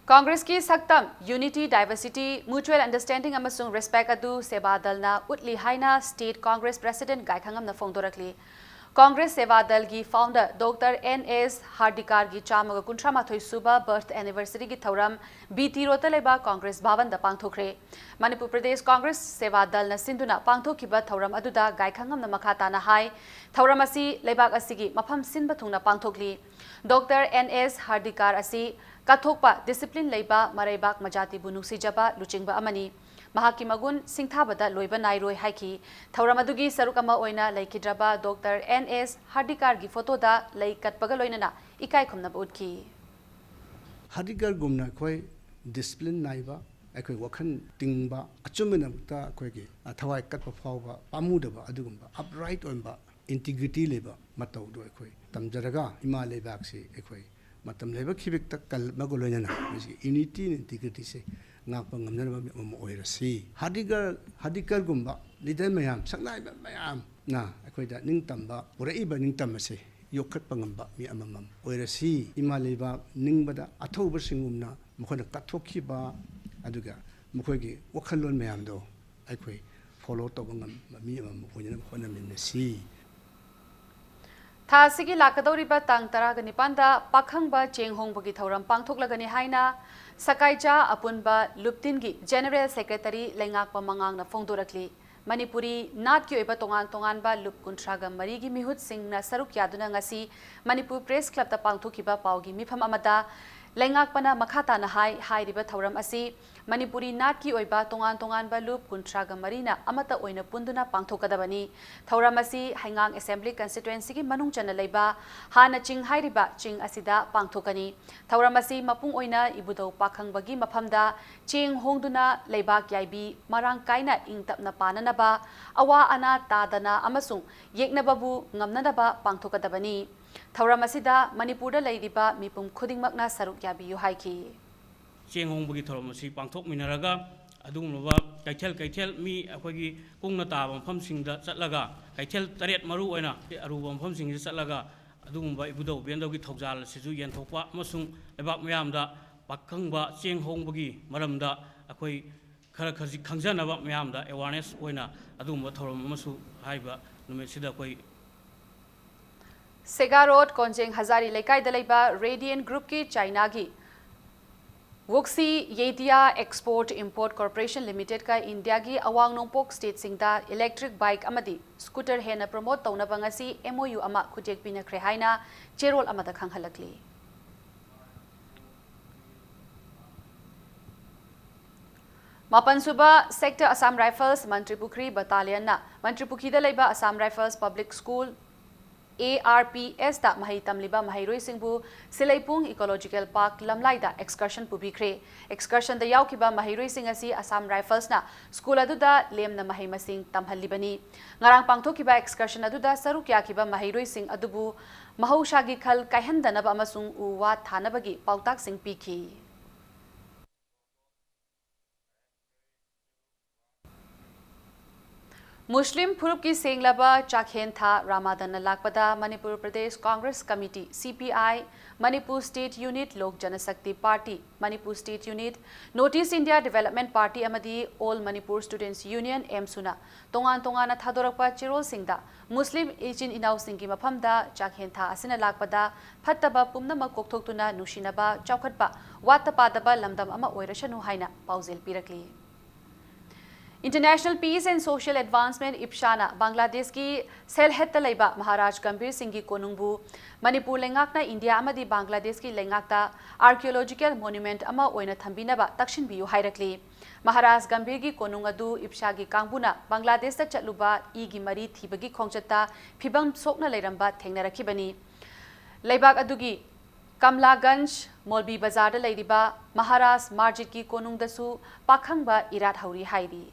ꯀꯪꯒ꯭ꯔꯦꯁꯀꯤ ꯁꯛꯇꯝ, unity, diversity, mutual understanding ꯑꯃꯁꯨꯡ respect ꯑꯗꯨ ꯁꯦꯕꯥ ꯗꯜꯅ ꯎꯠꯂꯤ ꯍꯥꯏꯅ State Congress President ꯒꯥꯏꯈꯉꯝꯅ ꯐꯣꯡꯗꯣꯔꯛꯂꯤ꯫ ꯀꯣꯡꯒ꯭ꯔꯦꯁ ꯁꯦꯕꯥ ꯗꯜꯒꯤ ꯐꯥꯎꯟꯗꯔ ꯗꯣꯛꯇꯔ ꯑꯦꯟ ꯑꯦꯁ ꯍꯥꯔꯗꯤꯀꯥꯔꯒꯤ ꯆꯥꯝꯃꯒ ꯀꯨꯟꯊ꯭ꯔꯥ ꯃꯥꯊꯣꯏ ꯁꯨꯕ ꯕꯔꯊ ꯑꯦꯅꯤꯚꯔꯁꯔꯤꯒꯤ ꯊꯧꯔꯝ ꯕꯤ ꯇꯤ ꯔꯣꯗꯇ ꯂꯩꯕ ꯀꯣꯡꯒ꯭ꯔꯦꯁ ꯚꯕꯟꯗ ꯄꯥꯡꯊꯣꯛꯈ꯭ꯔꯦ꯫ ꯃꯅꯤꯄꯨꯔ ꯄ꯭ꯔꯗꯦꯁ ꯀꯣꯡꯒ꯭ꯔꯦꯁ ꯁꯦꯕꯥ ꯗꯜꯅ ꯁꯤꯟꯗꯨꯅ ꯄꯥꯡꯊꯣꯛꯈꯤꯕ ꯊꯧꯔꯝ ꯑꯗꯨꯗ ꯒꯥꯏꯈꯪꯉꯝꯅ ꯃꯈꯥ ꯇꯥꯅ ꯍꯥꯏ, ꯊꯧꯔꯝ ꯑꯁꯤ ꯂꯩꯕꯥꯛ ꯑꯁꯤꯒꯤ ꯃꯐꯝ ꯁꯤꯟꯕ ꯊꯨꯡꯅ ꯄꯥꯡꯊꯣꯛꯂꯤ꯫ ꯗꯣꯛꯇꯔ ꯑꯦꯟ ꯑꯦꯁ ꯍꯥꯔꯗꯤꯀꯥꯔ ꯑꯁꯤ ꯀꯠꯊꯣꯛꯄ, ꯗꯤꯁꯤꯄ꯭ꯂꯤꯟ ꯂꯩꯕ, ꯃꯔꯩꯕꯥꯛ ꯃꯖꯥꯇꯤꯕꯨ ꯅꯨꯡꯁꯤꯖꯕ ꯂꯨꯆꯤꯡꯕ ꯑꯃꯅꯤ꯫ ꯃꯍꯥꯛꯀꯤ ꯃꯒꯨꯟ ꯁꯤꯡꯊꯥꯕꯗ ꯂꯣꯏꯕ ꯅꯥꯏꯔꯣꯏ ꯍꯥꯏꯈꯤ꯫ ꯊꯧꯔꯝ ꯑꯗꯨꯒꯤ ꯁꯔꯨꯛ ꯑꯃ ꯑꯣꯏꯅ ꯂꯩꯈꯤꯗ꯭ꯔꯕ ꯗꯣꯛꯇꯔ ꯑꯦꯟ ꯑꯦꯁ ꯍꯥꯔꯗꯤꯀꯥꯔꯒꯤ ꯐꯣꯇꯣꯗ ꯂꯩ ꯀꯠꯄꯒ ꯂꯣꯏꯅꯅ ꯏꯀꯥꯏ ꯈꯨꯝꯅꯕ ꯎꯠꯈꯤ꯫ ꯍꯥꯔꯗꯤꯀꯥꯔꯒꯨꯝꯅ ꯑꯩꯈꯣꯏ ꯗꯤꯁꯤꯄ꯭ꯂꯤꯟ ꯅꯥꯏꯕ, ꯑꯩꯈꯣꯏ ꯋꯥꯈꯜ ꯇꯤꯡꯕ, ꯑꯆꯨꯝꯕꯗꯃꯛꯇ ꯑꯩꯈꯣꯏꯒꯤ ꯊꯋꯥꯏ ꯀꯠꯄ ꯐꯥꯎꯕ ꯄꯥꯝꯃꯨꯗꯕ, ꯑꯗꯨꯒꯨꯝꯕ ꯑꯞꯔꯥꯏꯠ ꯑꯣꯏꯕ, ꯏꯟꯇꯤꯒ꯭ꯔꯤꯇꯤ ꯂꯩꯕ ꯃꯇꯧꯗꯨ ꯑꯩꯈꯣꯏ ꯇꯝꯖꯔꯒ, ꯏꯃꯥ ꯂꯩꯕꯥꯛꯁꯤ ꯑꯩꯈꯣꯏ ꯃꯇꯝ ꯂꯩꯕ ꯈꯤꯕꯤꯛꯇ ꯀꯜꯂꯛꯄꯒ ꯂꯣꯏꯅꯅ ꯃꯁꯤꯒꯤ ꯌꯨꯅꯤꯇꯤ ꯑꯦꯟ ꯏꯟꯇꯤꯒ꯭ꯔꯤꯇꯤꯁꯦ ꯉꯥꯛꯄ ꯉꯝꯅꯅꯕ ꯃꯤꯑꯣꯏ ꯑꯃ ꯑꯣꯏꯔꯁꯤ꯫ ꯍꯥꯔꯗꯤꯀꯥꯔ, ꯍꯥꯔꯗꯤꯀꯥꯔꯒꯨꯝꯕ ꯂꯤꯗꯔ ꯃꯌꯥꯝ, ꯁꯛꯅꯥꯏꯕ ꯃꯌꯥꯝꯅ ꯑꯩꯈꯣꯏꯗ ꯅꯤꯡꯇꯝꯕ ꯄꯨꯔꯛꯏꯕ ꯅꯤꯡꯇꯝꯕꯁꯦ ꯌꯣꯛꯈꯠꯄ ꯉꯝꯕ ꯃꯤ ꯑꯃꯃꯝ ꯑꯣꯏꯔꯁꯤ꯫ ꯏꯃꯥ ꯂꯩꯕꯥꯛ ꯅꯤꯡꯕꯗ ꯑꯊꯧꯕꯁꯤꯡꯒꯨꯝꯅ ꯃꯈꯣꯏꯅ ꯀꯠꯊꯣꯛꯈꯤꯕ, ꯑꯗꯨꯒ ꯃꯈꯣꯏꯒꯤ ꯋꯥꯈꯜꯂꯣꯟ ꯃꯌꯥꯝꯗꯣ ꯑꯩꯈꯣꯏ ꯐꯣꯂꯣ ꯇꯧꯕ ꯉꯝꯕ ꯃꯤ ꯑꯃꯃꯝ ꯑꯣꯏꯅꯅꯕ ꯍꯣꯠꯅꯃꯤꯟꯅꯁꯤ꯫ ꯊꯥ ꯑꯁꯤꯒꯤ ꯂꯥꯛꯀꯗꯧꯔꯤꯕ ꯇꯥꯡ ꯇꯔꯥꯒ ꯅꯤꯄꯥꯟꯗ ꯄꯥꯈꯪꯕ ꯆꯦꯡ ꯍꯣꯡꯕꯒꯤ ꯊꯧꯔꯝ ꯄꯥꯡꯊꯣꯛꯂꯒꯅꯤ ꯍꯥꯏꯅ ꯁꯀꯥꯏꯆꯥ ꯑꯄꯨꯟꯕ ꯂꯨꯞꯇꯤꯟꯒꯤ ꯖꯦꯅꯔꯦꯜ ꯁꯦꯀ꯭ꯔꯦꯇꯔꯤ ꯂꯩꯉꯥꯛꯄ ꯃꯉꯥꯡꯅ ꯐꯣꯡꯗꯣꯔꯛꯂꯤ꯫ ꯃꯅꯤꯄꯨꯔꯤ ꯅꯥꯠꯀꯤ ꯑꯣꯏꯕ ꯇꯣꯉꯥꯟ ꯇꯣꯉꯥꯟꯕ ꯂꯨꯞ ꯀꯨꯟꯊ꯭ꯔꯥꯒ ꯃꯔꯤꯒꯤ ꯃꯤꯍꯨꯠꯁꯤꯡꯅ ꯁꯔꯨꯛ ꯌꯥꯗꯨꯅ ꯉꯁꯤ ꯃꯅꯤꯄꯨꯔ ꯄ꯭ꯔꯦꯁ ꯀ꯭ꯂꯕꯇ ꯄꯥꯡꯊꯣꯛꯈꯤꯕ ꯄꯥꯎꯒꯤ ꯃꯤꯐꯝ ꯑꯃꯗ ꯂꯩꯉꯥꯛꯄꯅ ꯃꯈꯥ ꯇꯥꯅ ꯍꯥꯏ, ꯍꯥꯏꯔꯤꯕ ꯊꯧꯔꯝ ꯑꯁꯤ ꯃꯅꯤꯄꯨꯔꯤ ꯅꯥꯠꯀꯤ ꯑꯣꯏꯕ ꯇꯣꯉꯥꯟ ꯇꯣꯉꯥꯟꯕ ꯂꯨꯞ ꯀꯨꯟꯊ꯭ꯔꯥꯒ ꯃꯔꯤꯅ ꯑꯃꯠꯇ ꯑꯣꯏꯅ ꯄꯨꯟꯗꯨꯅ ꯄꯥꯡꯊꯣꯛꯀꯗꯕꯅꯤ꯫ ꯊꯧꯔꯝ ꯑꯁꯤ ꯍꯩꯉꯥꯡ ꯑꯦꯁꯦꯝꯕ꯭ꯂꯤ ꯀꯟꯁꯇꯤꯇ꯭ꯋꯦꯟꯁꯤꯒꯤ ꯃꯅꯨꯡ ꯆꯟꯅ ꯂꯩꯕ ꯍꯥꯟꯅ ꯆꯤꯡ ꯍꯥꯏꯔꯤꯕ ꯆꯤꯡ ꯑꯁꯤꯗ ꯄꯥꯡꯊꯣꯛꯀꯅꯤ꯫ ꯊꯧꯔꯝ ꯑꯁꯤ ꯃꯄꯨꯡ ꯑꯣꯏꯅ ꯏꯕꯨꯙꯧ ꯄꯥꯈꯪꯕꯒꯤ ꯃꯐꯝꯗ ꯆꯦꯡ ꯍꯣꯡꯗꯨꯅ ꯂꯩꯕꯥꯛ ꯌꯥꯏꯕꯤ ꯃꯔꯥꯡ ꯀꯥꯏꯅ ꯏꯪ ꯇꯞꯅ ꯄꯥꯅꯅꯕ, ꯑꯋꯥ ꯑꯅꯥ ꯇꯥꯗꯅ ꯑꯃꯁꯨꯡ ꯌꯦꯛꯅꯕꯕꯨ ꯉꯝꯅꯅꯕ ꯄꯥꯡꯊꯣꯛꯀꯗꯕꯅꯤ꯫ ꯊꯧꯔꯝ ꯑꯁꯤꯗ ꯃꯅꯤꯄꯨꯔꯗ ꯂꯩꯔꯤꯕ ꯃꯤꯄꯨꯝ ꯈꯨꯗꯤꯡꯃꯛꯅ ꯁꯔꯨꯛ ꯌꯥꯕꯤꯌꯨ ꯍꯥꯏꯈꯤ꯫ ꯆꯦꯡ ꯍꯣꯡꯕꯒꯤ ꯊꯧꯔꯝ ꯑꯁꯤ ꯄꯥꯡꯊꯣꯛꯃꯤꯟꯅꯔꯒ ꯑꯗꯨꯒꯨꯝꯂꯕ ꯀꯩꯊꯦꯜ ꯀꯩꯊꯦꯜ ꯃꯤ ꯑꯩꯈꯣꯏꯒꯤ ꯀꯨꯡꯅ ꯇꯥꯕ ꯃꯐꯝꯁꯤꯡꯗ ꯆꯠꯂꯒ, ꯀꯩꯊꯦꯜ ꯇꯔꯦꯠ ꯃꯔꯨ ꯑꯣꯏꯅ ꯑꯔꯨꯕ ꯃꯐꯝꯁꯤꯡꯁꯤꯗ ꯆꯠꯂꯒ ꯑꯗꯨꯒꯨꯝꯕ ꯏꯕꯨꯙꯧ ꯕꯦꯟꯗꯧꯒꯤ ꯊꯧꯖꯥꯜ ꯑꯁꯤꯁꯨ ꯌꯦꯟꯊꯣꯛꯄ ꯑꯃꯁꯨꯡ ꯂꯩꯕꯥꯛ ꯃꯤꯌꯥꯝꯗ ꯄꯥꯈꯪꯕ ꯆꯦꯡ ꯍꯣꯡꯕꯒꯤ ꯃꯔꯝꯗ ꯑꯩꯈꯣꯏ ꯈꯔ ꯈꯖꯤꯛ ꯈꯪꯖꯅꯕ ꯃꯤꯌꯥꯝꯗ ꯑꯦꯋꯥꯔꯅꯦꯁ ꯑꯣꯏꯅ ꯑꯗꯨꯒꯨꯝꯕ ꯊꯧꯔꯝ ꯑꯃꯁꯨ ꯍꯥꯏꯔꯤꯕ ꯅꯨꯃꯤꯠꯁꯤꯗ ꯑꯩꯈꯣꯏ ꯁꯦꯒꯥ ꯔꯣꯗ ꯀꯣꯟꯖꯦꯡ ꯍꯖꯥꯔꯤ ꯂꯩꯀꯥꯏꯗ ꯂꯩꯕ ꯔꯦꯗꯤꯌꯦꯟ ꯒ꯭ꯔꯨꯞꯀꯤ ꯆꯥꯏꯅꯥꯒꯤ ꯋꯨꯛꯁꯤ ꯌꯦꯗꯤꯌꯥ ꯑꯦꯛꯁꯄꯣꯔꯠ ꯏꯝꯄꯣꯔꯠ ꯀꯣꯔꯄꯣꯔꯦꯁꯟ ꯂꯤꯃꯤꯇꯦꯗꯀ ꯏꯟꯗꯤꯌꯥꯒꯤ ꯑꯋꯥꯡ ꯅꯣꯡꯄꯣꯛ ꯁ꯭ꯇꯦꯠꯁꯤꯡꯗ ꯏꯂꯦꯛꯇ꯭ꯔꯤꯛ ꯕꯥꯏꯛ ꯑꯃꯗꯤ ꯁ꯭ꯀꯨꯇꯔ ꯍꯦꯟꯅ ꯄ꯭ꯔꯃꯣꯠ ꯇꯧꯅꯕ ꯉꯁꯤ ꯑꯦꯝ ꯑꯣ ꯌꯨ ꯑꯃ ꯈꯨꯠꯌꯦꯛ ꯄꯤꯅꯈ꯭ꯔꯦ ꯍꯥꯏꯅ ꯆꯦꯔꯣꯜ ꯑꯃꯗ ꯈꯪꯍꯜꯂꯛꯂꯤ꯫ ꯃꯥꯄꯟꯁꯨꯕ ꯁꯦꯛꯇꯔ ꯑꯁꯥꯝ ꯔꯥꯏꯐꯜꯁ ꯃꯟꯇ꯭ꯔꯤꯄꯨꯈ꯭ꯔꯤ ꯕꯇꯥꯂꯤꯌꯟꯅ ꯃꯟꯇ꯭ꯔꯤꯄꯨꯈ꯭ꯔꯤꯗ ꯂꯩꯕ Assam rifles public school, A R P ꯑꯦꯁꯇ ꯃꯍꯩ ꯇꯝꯂꯤꯕ ꯃꯍꯩꯔꯣꯏꯁꯤꯡꯕꯨ ꯁꯤꯂꯩꯄꯨꯡ ꯏꯀꯣꯂꯣꯖꯤꯀꯦꯜ ꯄꯥꯔꯛ ꯂꯝꯂꯥꯏꯗ ꯑꯦꯛꯁꯀꯔꯁꯟ ꯄꯨꯕꯤꯈ꯭ꯔꯦ꯫ ꯑꯦꯛꯁꯀꯔꯁꯟꯗ ꯌꯥꯎꯈꯤꯕ ꯃꯍꯩꯔꯣꯏꯁꯤꯡ ꯑꯁꯤ ꯑꯁꯥꯝ ꯔꯥꯏꯐꯜꯁꯅ ꯁ꯭ꯀꯨꯜ ꯑꯗꯨꯗ ꯂꯦꯝꯅ ꯃꯍꯩ ꯃꯁꯤꯡ ꯇꯝꯍꯜꯂꯤꯕꯅꯤ꯫ ꯉꯔꯥꯡ ꯄꯥꯡꯊꯣꯛꯈꯤꯕ ꯑꯦꯛꯁꯀꯔꯁꯟ ꯑꯗꯨꯗ ꯁꯔꯨꯛ ꯌꯥꯈꯤꯕ ꯃꯍꯩꯔꯣꯏꯁꯤꯡ ꯑꯗꯨꯕꯨ ꯃꯍꯧꯁꯥꯒꯤ ꯈꯜ ꯀꯥꯏꯍꯟꯗꯅꯕ ꯑꯃꯁꯨꯡ ꯎ ꯋꯥ ꯊꯥꯅꯕꯒꯤ ꯄꯥꯎꯇꯥꯛꯁꯤꯡ ꯄꯤꯈꯤ꯫ ꯃꯨꯁꯂꯤꯝ ꯐꯨꯔꯨꯞꯀꯤ ꯁꯦꯡꯂꯕ ꯆꯥꯛꯍꯦꯟ ꯊꯥ ꯔꯥꯃꯥꯗꯟꯅ ꯂꯥꯛꯄꯗ Manipur Pradesh Congress committee, C P I, Manipur state unit, Lok Janshakti party, Manipur state unit, north east India development party ꯑꯃꯗꯤ ꯑꯣꯜ ꯃꯅꯤꯄꯨꯔ ꯁ꯭ꯇꯨꯗꯦꯟꯠꯁ ꯌꯨꯅꯤꯌꯟ, ꯑꯦꯝꯁꯨꯅ ꯇꯣꯉꯥꯟ ꯇꯣꯉꯥꯟꯅ ꯊꯥꯗꯣꯔꯛꯄ ꯆꯦꯔꯣꯜꯁꯤꯡꯗ ꯃꯨꯁꯂꯤꯝ ꯏꯆꯤꯟ ꯏꯅꯥꯎꯁꯤꯡꯒꯤ ꯃꯐꯝꯗ ꯆꯥꯛꯍꯦꯟ ꯊꯥ ꯑꯁꯤꯅ ꯂꯥꯛꯄꯗ ꯐꯠꯇꯕ ꯄꯨꯝꯅꯃꯛ ꯀꯣꯛꯊꯣꯛꯇꯨꯅ ꯅꯨꯡꯁꯤꯅꯕ, ꯆꯥꯎꯈꯠꯄ, ꯋꯥꯠꯇ ꯄꯥꯗꯕ ꯂꯝꯗꯝ ꯑꯃ ꯑꯣꯏꯔꯁꯅꯨ ꯍꯥꯏꯅ ꯄꯥꯎꯖꯦꯜ ꯄꯤꯔꯛꯂꯤ꯫ International Peace and Social Advancement, ꯏꯞꯁꯥꯅ ꯕꯪꯒ꯭ꯂꯥꯗꯦꯁꯀꯤ ꯁꯦꯜꯍꯦꯠꯇ ꯂꯩꯕ ꯃꯍꯥꯔꯥꯖ ꯒꯝꯚꯤꯔ ꯁꯤꯡꯒꯤ ꯀꯣꯅꯨꯡꯕꯨ ꯃꯅꯤꯄꯨꯔ ꯂꯩꯉꯥꯛꯅ ꯏꯟꯗꯤꯌꯥ ꯑꯃꯗꯤ ꯕꯪꯒ꯭ꯂꯥꯗꯦꯁꯀꯤ ꯂꯩꯉꯥꯛꯇ archaeological monument ꯑꯃ ꯑꯣꯏꯅ ꯊꯝꯕꯤꯅꯕ ꯇꯛꯁꯤꯟꯕꯤꯌꯨ ꯍꯥꯏꯔꯛꯂꯤ꯫ ꯃꯍꯥꯔꯥꯖ ꯒꯝꯚꯤꯔꯒꯤ ꯀꯣꯅꯨꯡ ꯑꯗꯨ ꯏꯞꯁꯥꯒꯤ ꯀꯥꯡꯕꯨꯅ ꯕꯪꯒ꯭ꯂꯥꯗꯦꯁꯇ ꯆꯠꯂꯨꯕ ꯏꯒꯤ ꯃꯔꯤ ꯊꯤꯕꯒꯤ ꯈꯣꯡꯆꯠꯇ ꯐꯤꯕꯝ ꯁꯣꯛꯅ ꯂꯩꯔꯝꯕ ꯊꯦꯡꯅꯔꯛꯈꯤꯕꯅꯤ꯫ ꯂꯩꯕꯥꯛ ꯑꯗꯨꯒꯤ ꯀꯝꯂꯥꯒꯟꯖ ꯃꯣꯜꯕꯤ ꯕꯖꯥꯔꯗ ꯂꯩꯔꯤꯕ ꯃꯍꯥꯔꯥꯖ ꯃꯥꯔꯖꯤꯠꯀꯤ ꯀꯣꯅꯨꯡꯗꯁꯨ ꯄꯥꯈꯪꯕ ꯏꯔꯥꯠ ꯍꯧꯔꯤ ꯍꯥꯏꯔꯤ꯫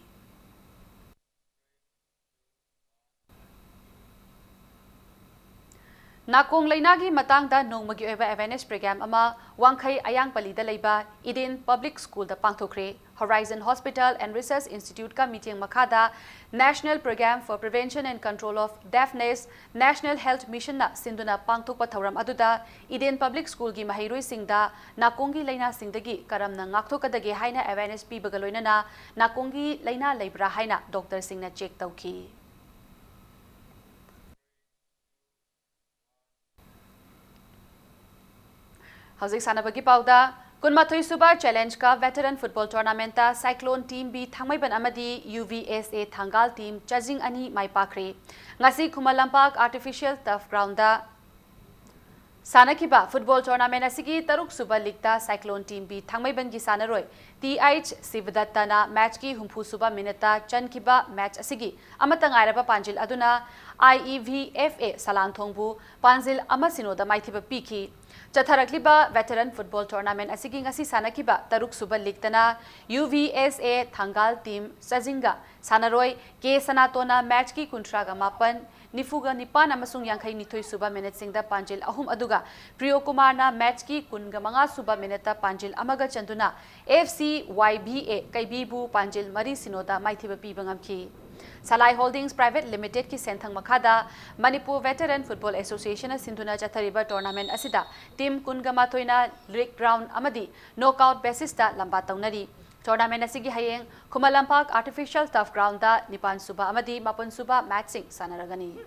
ꯅꯥꯀꯣꯡ ꯂꯥꯏꯅꯥꯒꯤ ꯃꯇꯥꯡꯗ ꯅꯣꯡꯃꯒꯤ ꯑꯣꯏꯕ awareness program ꯑꯃ ꯋꯥꯡꯈꯩ ꯑꯌꯥꯡꯄꯜꯂꯤꯗ ꯂꯩꯕ ꯏꯗꯦꯟ ꯄꯕ꯭ꯂꯤꯛ ꯁ꯭ꯀꯨꯜꯗ ꯄꯥꯡꯊꯣꯛꯈ꯭ꯔꯦ꯫ ꯍꯣꯔꯥꯏꯖꯟ ꯍꯣꯁꯄꯤꯇꯥꯜ ꯑꯦꯟ ꯔꯤꯁꯔꯆ ꯏꯟꯁꯇꯤꯇ꯭ꯌꯨꯠꯀ ꯃꯤꯠꯌꯦꯡ ꯃꯈꯥꯗ National Program for Prevention and Control of Deafness, National Health Missionꯅ ꯁꯤꯟꯗꯨꯅ ꯄꯥꯡꯊꯣꯛꯄ ꯊꯧꯔꯝ ꯑꯗꯨꯗ ꯏꯗꯦꯟ ꯄꯕ꯭ꯂꯤꯛ ꯁ꯭ꯀꯨꯜꯒꯤ ꯃꯍꯩꯔꯣꯏꯁꯤꯡꯗ ꯅꯥꯀꯣꯡꯒꯤ ꯂꯥꯏꯅꯥꯁꯤꯡꯗꯒꯤ ꯀꯔꯝꯅ ꯉꯥꯛꯊꯣꯛꯀꯗꯒꯦ ꯍꯥꯏꯅ awareness ꯄꯤꯕꯒ ꯂꯣꯏꯅꯅ ꯅꯥꯀꯣꯡꯒꯤ ꯂꯥꯏꯅꯥ ꯂꯩꯕ꯭ꯔꯥ ꯍꯥꯏꯅ ꯗꯣꯛꯇꯔꯁꯤꯡꯅ ꯆꯦꯛ ꯇꯧꯈꯤ꯫ ꯍꯧꯖꯤꯛ ꯁꯥꯟꯅꯕꯒꯤ ꯄꯥꯎꯗ, ꯀꯨꯟꯃꯥꯊꯣꯏ ꯁꯨꯕ Challenge Cup Veteran Football Tournament ꯇ Cyclone Team B ꯊꯥꯡꯃꯩꯕꯟ ꯑꯃꯗꯤ U V S A Thangal Team ꯆꯥꯖꯤꯡ ꯑꯅꯤ ꯃꯥꯏ ꯄꯥꯛꯈ꯭ꯔꯦ꯫ ꯉꯁꯤ Khuman Lampak Artificial Turf Ground ꯗ ꯁꯥꯟꯅꯈꯤꯕ football tournament ꯑꯁꯤꯒꯤ ꯇꯔꯨꯛ ꯁꯨꯕ league ꯇ Cyclone Team B ꯊꯥꯡꯃꯩꯕꯟꯒꯤ ꯁꯥꯟꯅꯔꯣꯏ T H ꯁꯤꯕꯗꯠꯇꯅ match ꯀꯤ ꯍꯨꯝꯐꯨ ꯁꯨꯕ minute ꯇ ꯆꯟꯈꯤꯕ꯫ Match ꯑꯁꯤꯒꯤ ꯑꯃꯠꯇ ꯉꯥꯏꯔꯕ ꯄꯥꯟꯖꯤꯜ ꯑꯗꯨꯅ I E V F A ꯁꯂꯥꯟꯊꯣꯡꯕꯨ ꯄꯥꯟꯖꯤꯜ ꯑꯃ ꯁꯤꯅꯣꯗ ꯃꯥꯏꯊꯤꯕ ꯄꯤꯈꯤ꯫ ꯆꯠꯊꯔꯛꯂꯤꯕ veteran football tournament ꯑꯁꯤꯒꯤ ꯉꯁꯤ ꯁꯥꯟꯅꯈꯤꯕ ꯇꯔꯨꯛ ꯁꯨꯕ league ꯇꯅ U V S A Thangal Team ꯆꯥꯖꯤꯡꯒ ꯁꯥꯟꯅꯔꯣꯏ ꯀꯦ ꯁꯅꯥꯇꯣꯟꯅ match ꯀꯤ ꯀꯨꯟꯊ꯭ꯔꯥꯒ ꯃꯥꯄꯟ, ꯅꯤꯐꯨꯒ ꯅꯤꯄꯥꯟ ꯑꯃꯁꯨꯡ ꯌꯥꯡꯈꯩ ꯅꯤꯊꯣꯏ ꯁꯨꯕ minute ꯁꯤꯡꯗ ꯄꯥꯟꯖꯤꯜ ꯑꯍꯨꯝ ꯑꯗꯨꯒ ꯄ꯭ꯔꯤꯌꯣ ꯀꯨꯃꯥꯔꯅ match ꯀꯤ ꯀꯨꯟꯒ ꯃꯉꯥ ꯁꯨꯕ minute ꯇ ꯄꯥꯟꯖꯤꯜ ꯑꯃꯒ ꯆꯟꯗꯨꯅ F C Y B A ꯀꯩꯕꯤꯕꯨ ꯄꯥꯟꯖꯤꯜ ꯃꯔꯤ ꯁꯤꯅꯣꯗ ꯃꯥꯏꯊꯤꯕ ꯄꯤꯕ ꯉꯝꯈꯤ꯫ ꯁꯂꯥꯏ Holdings Private Limited ꯀꯤ ꯁꯦꯟꯊꯪ ꯃꯈꯥꯗ Manipur Veteran Football Association ꯅ ꯁꯤꯟꯗꯨꯅ ꯆꯠꯊꯔꯤꯕ tournament ꯑꯁꯤꯗ team ꯀꯨꯟꯒ ꯃꯥꯊꯣꯏꯅ league round ꯑꯃꯗꯤ knockout basis ꯇ ꯂꯝꯕꯥ ꯇꯧꯅꯔꯤ꯫ Tournament ꯑꯁꯤꯒꯤ ꯍꯌꯦꯡ Khuman Lampak Artificial Turf Ground ꯗ ꯅꯤꯄꯥꯟ ꯁꯨꯕ ꯑꯃꯗꯤ ꯃꯥꯄꯟ ꯁꯨꯕ match ꯁꯤꯡ ꯁꯥꯟꯅꯔꯒꯅꯤ꯫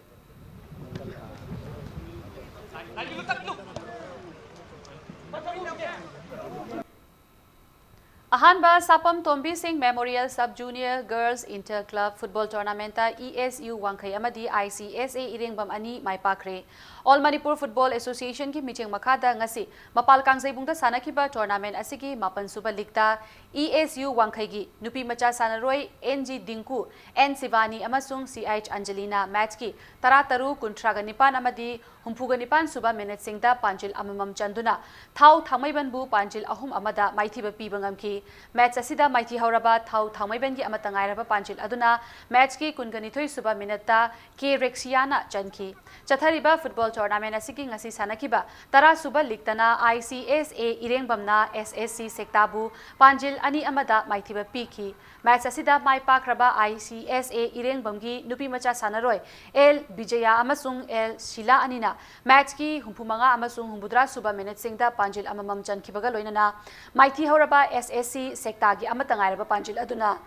ꯑꯍꯥꯟꯕ ꯁꯥꯄꯝ ꯇꯣꯝꯕꯤ ꯁꯤꯡ Memorial Sub Junior Girls Inter Club Football Tournament ꯇ E S U ꯋꯥꯡꯈꯩ ꯑꯃꯗꯤ I C S A ꯏꯔꯦꯡꯕꯝ ꯑꯅꯤ ꯃꯥꯏ ꯄꯥꯛꯈ꯭ꯔꯦ꯫ All Manipur Football Association ꯒꯤ ꯃꯤꯠꯌꯦꯡ ꯃꯈꯥꯗ ꯉꯁꯤ ꯃꯄꯥꯜ ꯀꯥꯡꯖꯩꯕꯨꯡꯗ ꯁꯥꯟꯅꯈꯤꯕ tournament ꯑꯁꯤꯒꯤ ꯃꯥꯄꯟ ꯁꯨꯕ league ꯇ E S U ꯋꯥꯡꯈꯩꯒꯤ ꯅꯨꯄꯤ ꯃꯆꯥ ꯁꯥꯟꯅꯔꯣꯏ N G ꯗꯤꯡꯀꯨ, N ꯁꯤꯕꯥꯅꯤ ꯑꯃꯁꯨꯡ C H ꯑꯟꯖꯂꯤꯅ match ꯀꯤ ꯇꯔꯥꯇꯔꯨꯛ, ꯀꯨꯟꯊ꯭ꯔꯥꯒ ꯅꯤꯄꯥꯟ ꯑꯃꯗꯤ ꯍꯨꯝꯐꯨꯒ ꯅꯤꯄꯥꯟ ꯁꯨꯕ minute ꯁꯤꯡꯗ ꯄꯥꯟꯖꯤꯜ ꯑꯃꯃꯝ ꯆꯟꯗꯨꯅ ꯊꯥꯎ ꯊꯥꯡꯃꯩꯕꯟꯕꯨ ꯄꯥꯟꯖꯤꯜ ꯑꯍꯨꯝ ꯑꯃꯗ ꯃꯥꯏꯊꯤꯕ ꯄꯤꯕ ꯉꯝꯈꯤ꯫ Match ꯑꯁꯤꯗ ꯃꯥꯏꯊꯤ ꯍꯧꯔꯕ ꯊꯥꯎ ꯊꯥꯡꯃꯩꯕꯟꯒꯤ ꯑꯃꯠꯇ ꯉꯥꯏꯔꯕ ꯄꯥꯟꯖꯤꯜ ꯑꯗꯨꯅ match ꯀꯤ ꯀꯨꯟꯒ ꯅꯤꯊꯣꯏ ꯁꯨꯕ minute ꯇ ꯀꯦ ꯔꯦꯛꯁꯤꯌꯥꯅ ꯆꯟꯈꯤ꯫ ꯆꯠꯊꯔꯤꯕ football tournament ꯑꯁꯤꯒꯤ ꯉꯁꯤ ꯁꯥꯟꯅꯈꯤꯕ ꯇꯔꯥ ꯁꯨꯕ league ꯇꯅ I C S A ꯏꯔꯦꯡꯕꯝꯅ S S C ꯁꯦꯛꯇꯥꯕꯨ ꯄꯥꯟꯖꯤꯜ ꯑꯅꯤ ꯑꯃꯗ ꯃꯥꯏꯊꯤꯕ ꯄꯤꯈꯤ꯫ Match ꯑꯁꯤꯗ ꯃꯥꯏ ꯄꯥꯛꯈ꯭ꯔꯕ I C S A ꯏꯔꯦꯡꯕꯝꯒꯤ ꯅꯨꯄꯤ ꯃꯆꯥ ꯁꯥꯟꯅꯔꯣꯏ L ꯕꯤꯖꯌꯥ ꯑꯃꯁꯨꯡ L ꯁꯤꯂꯥ ꯑꯅꯤꯅ match ꯀꯤ ꯍꯨꯝꯐꯨ ꯃꯉꯥ ꯑꯃꯁꯨꯡ ꯍꯨꯝꯐꯨꯇꯔꯥ ꯁꯨꯕ minute ꯁꯤꯡꯗ ꯄꯥꯟꯖꯤꯜ ꯑꯃꯃꯝ ꯆꯟꯈꯤꯕꯒ ꯂꯣꯏꯅꯅ ꯃꯥꯏꯊꯤ ꯍꯧꯔꯕ S S C ꯁꯦꯛꯇꯥꯒꯤ ꯑꯃꯠꯇ ꯉꯥꯏꯔꯕ ꯄꯥꯟꯖꯤꯜ ꯑꯗꯨꯅ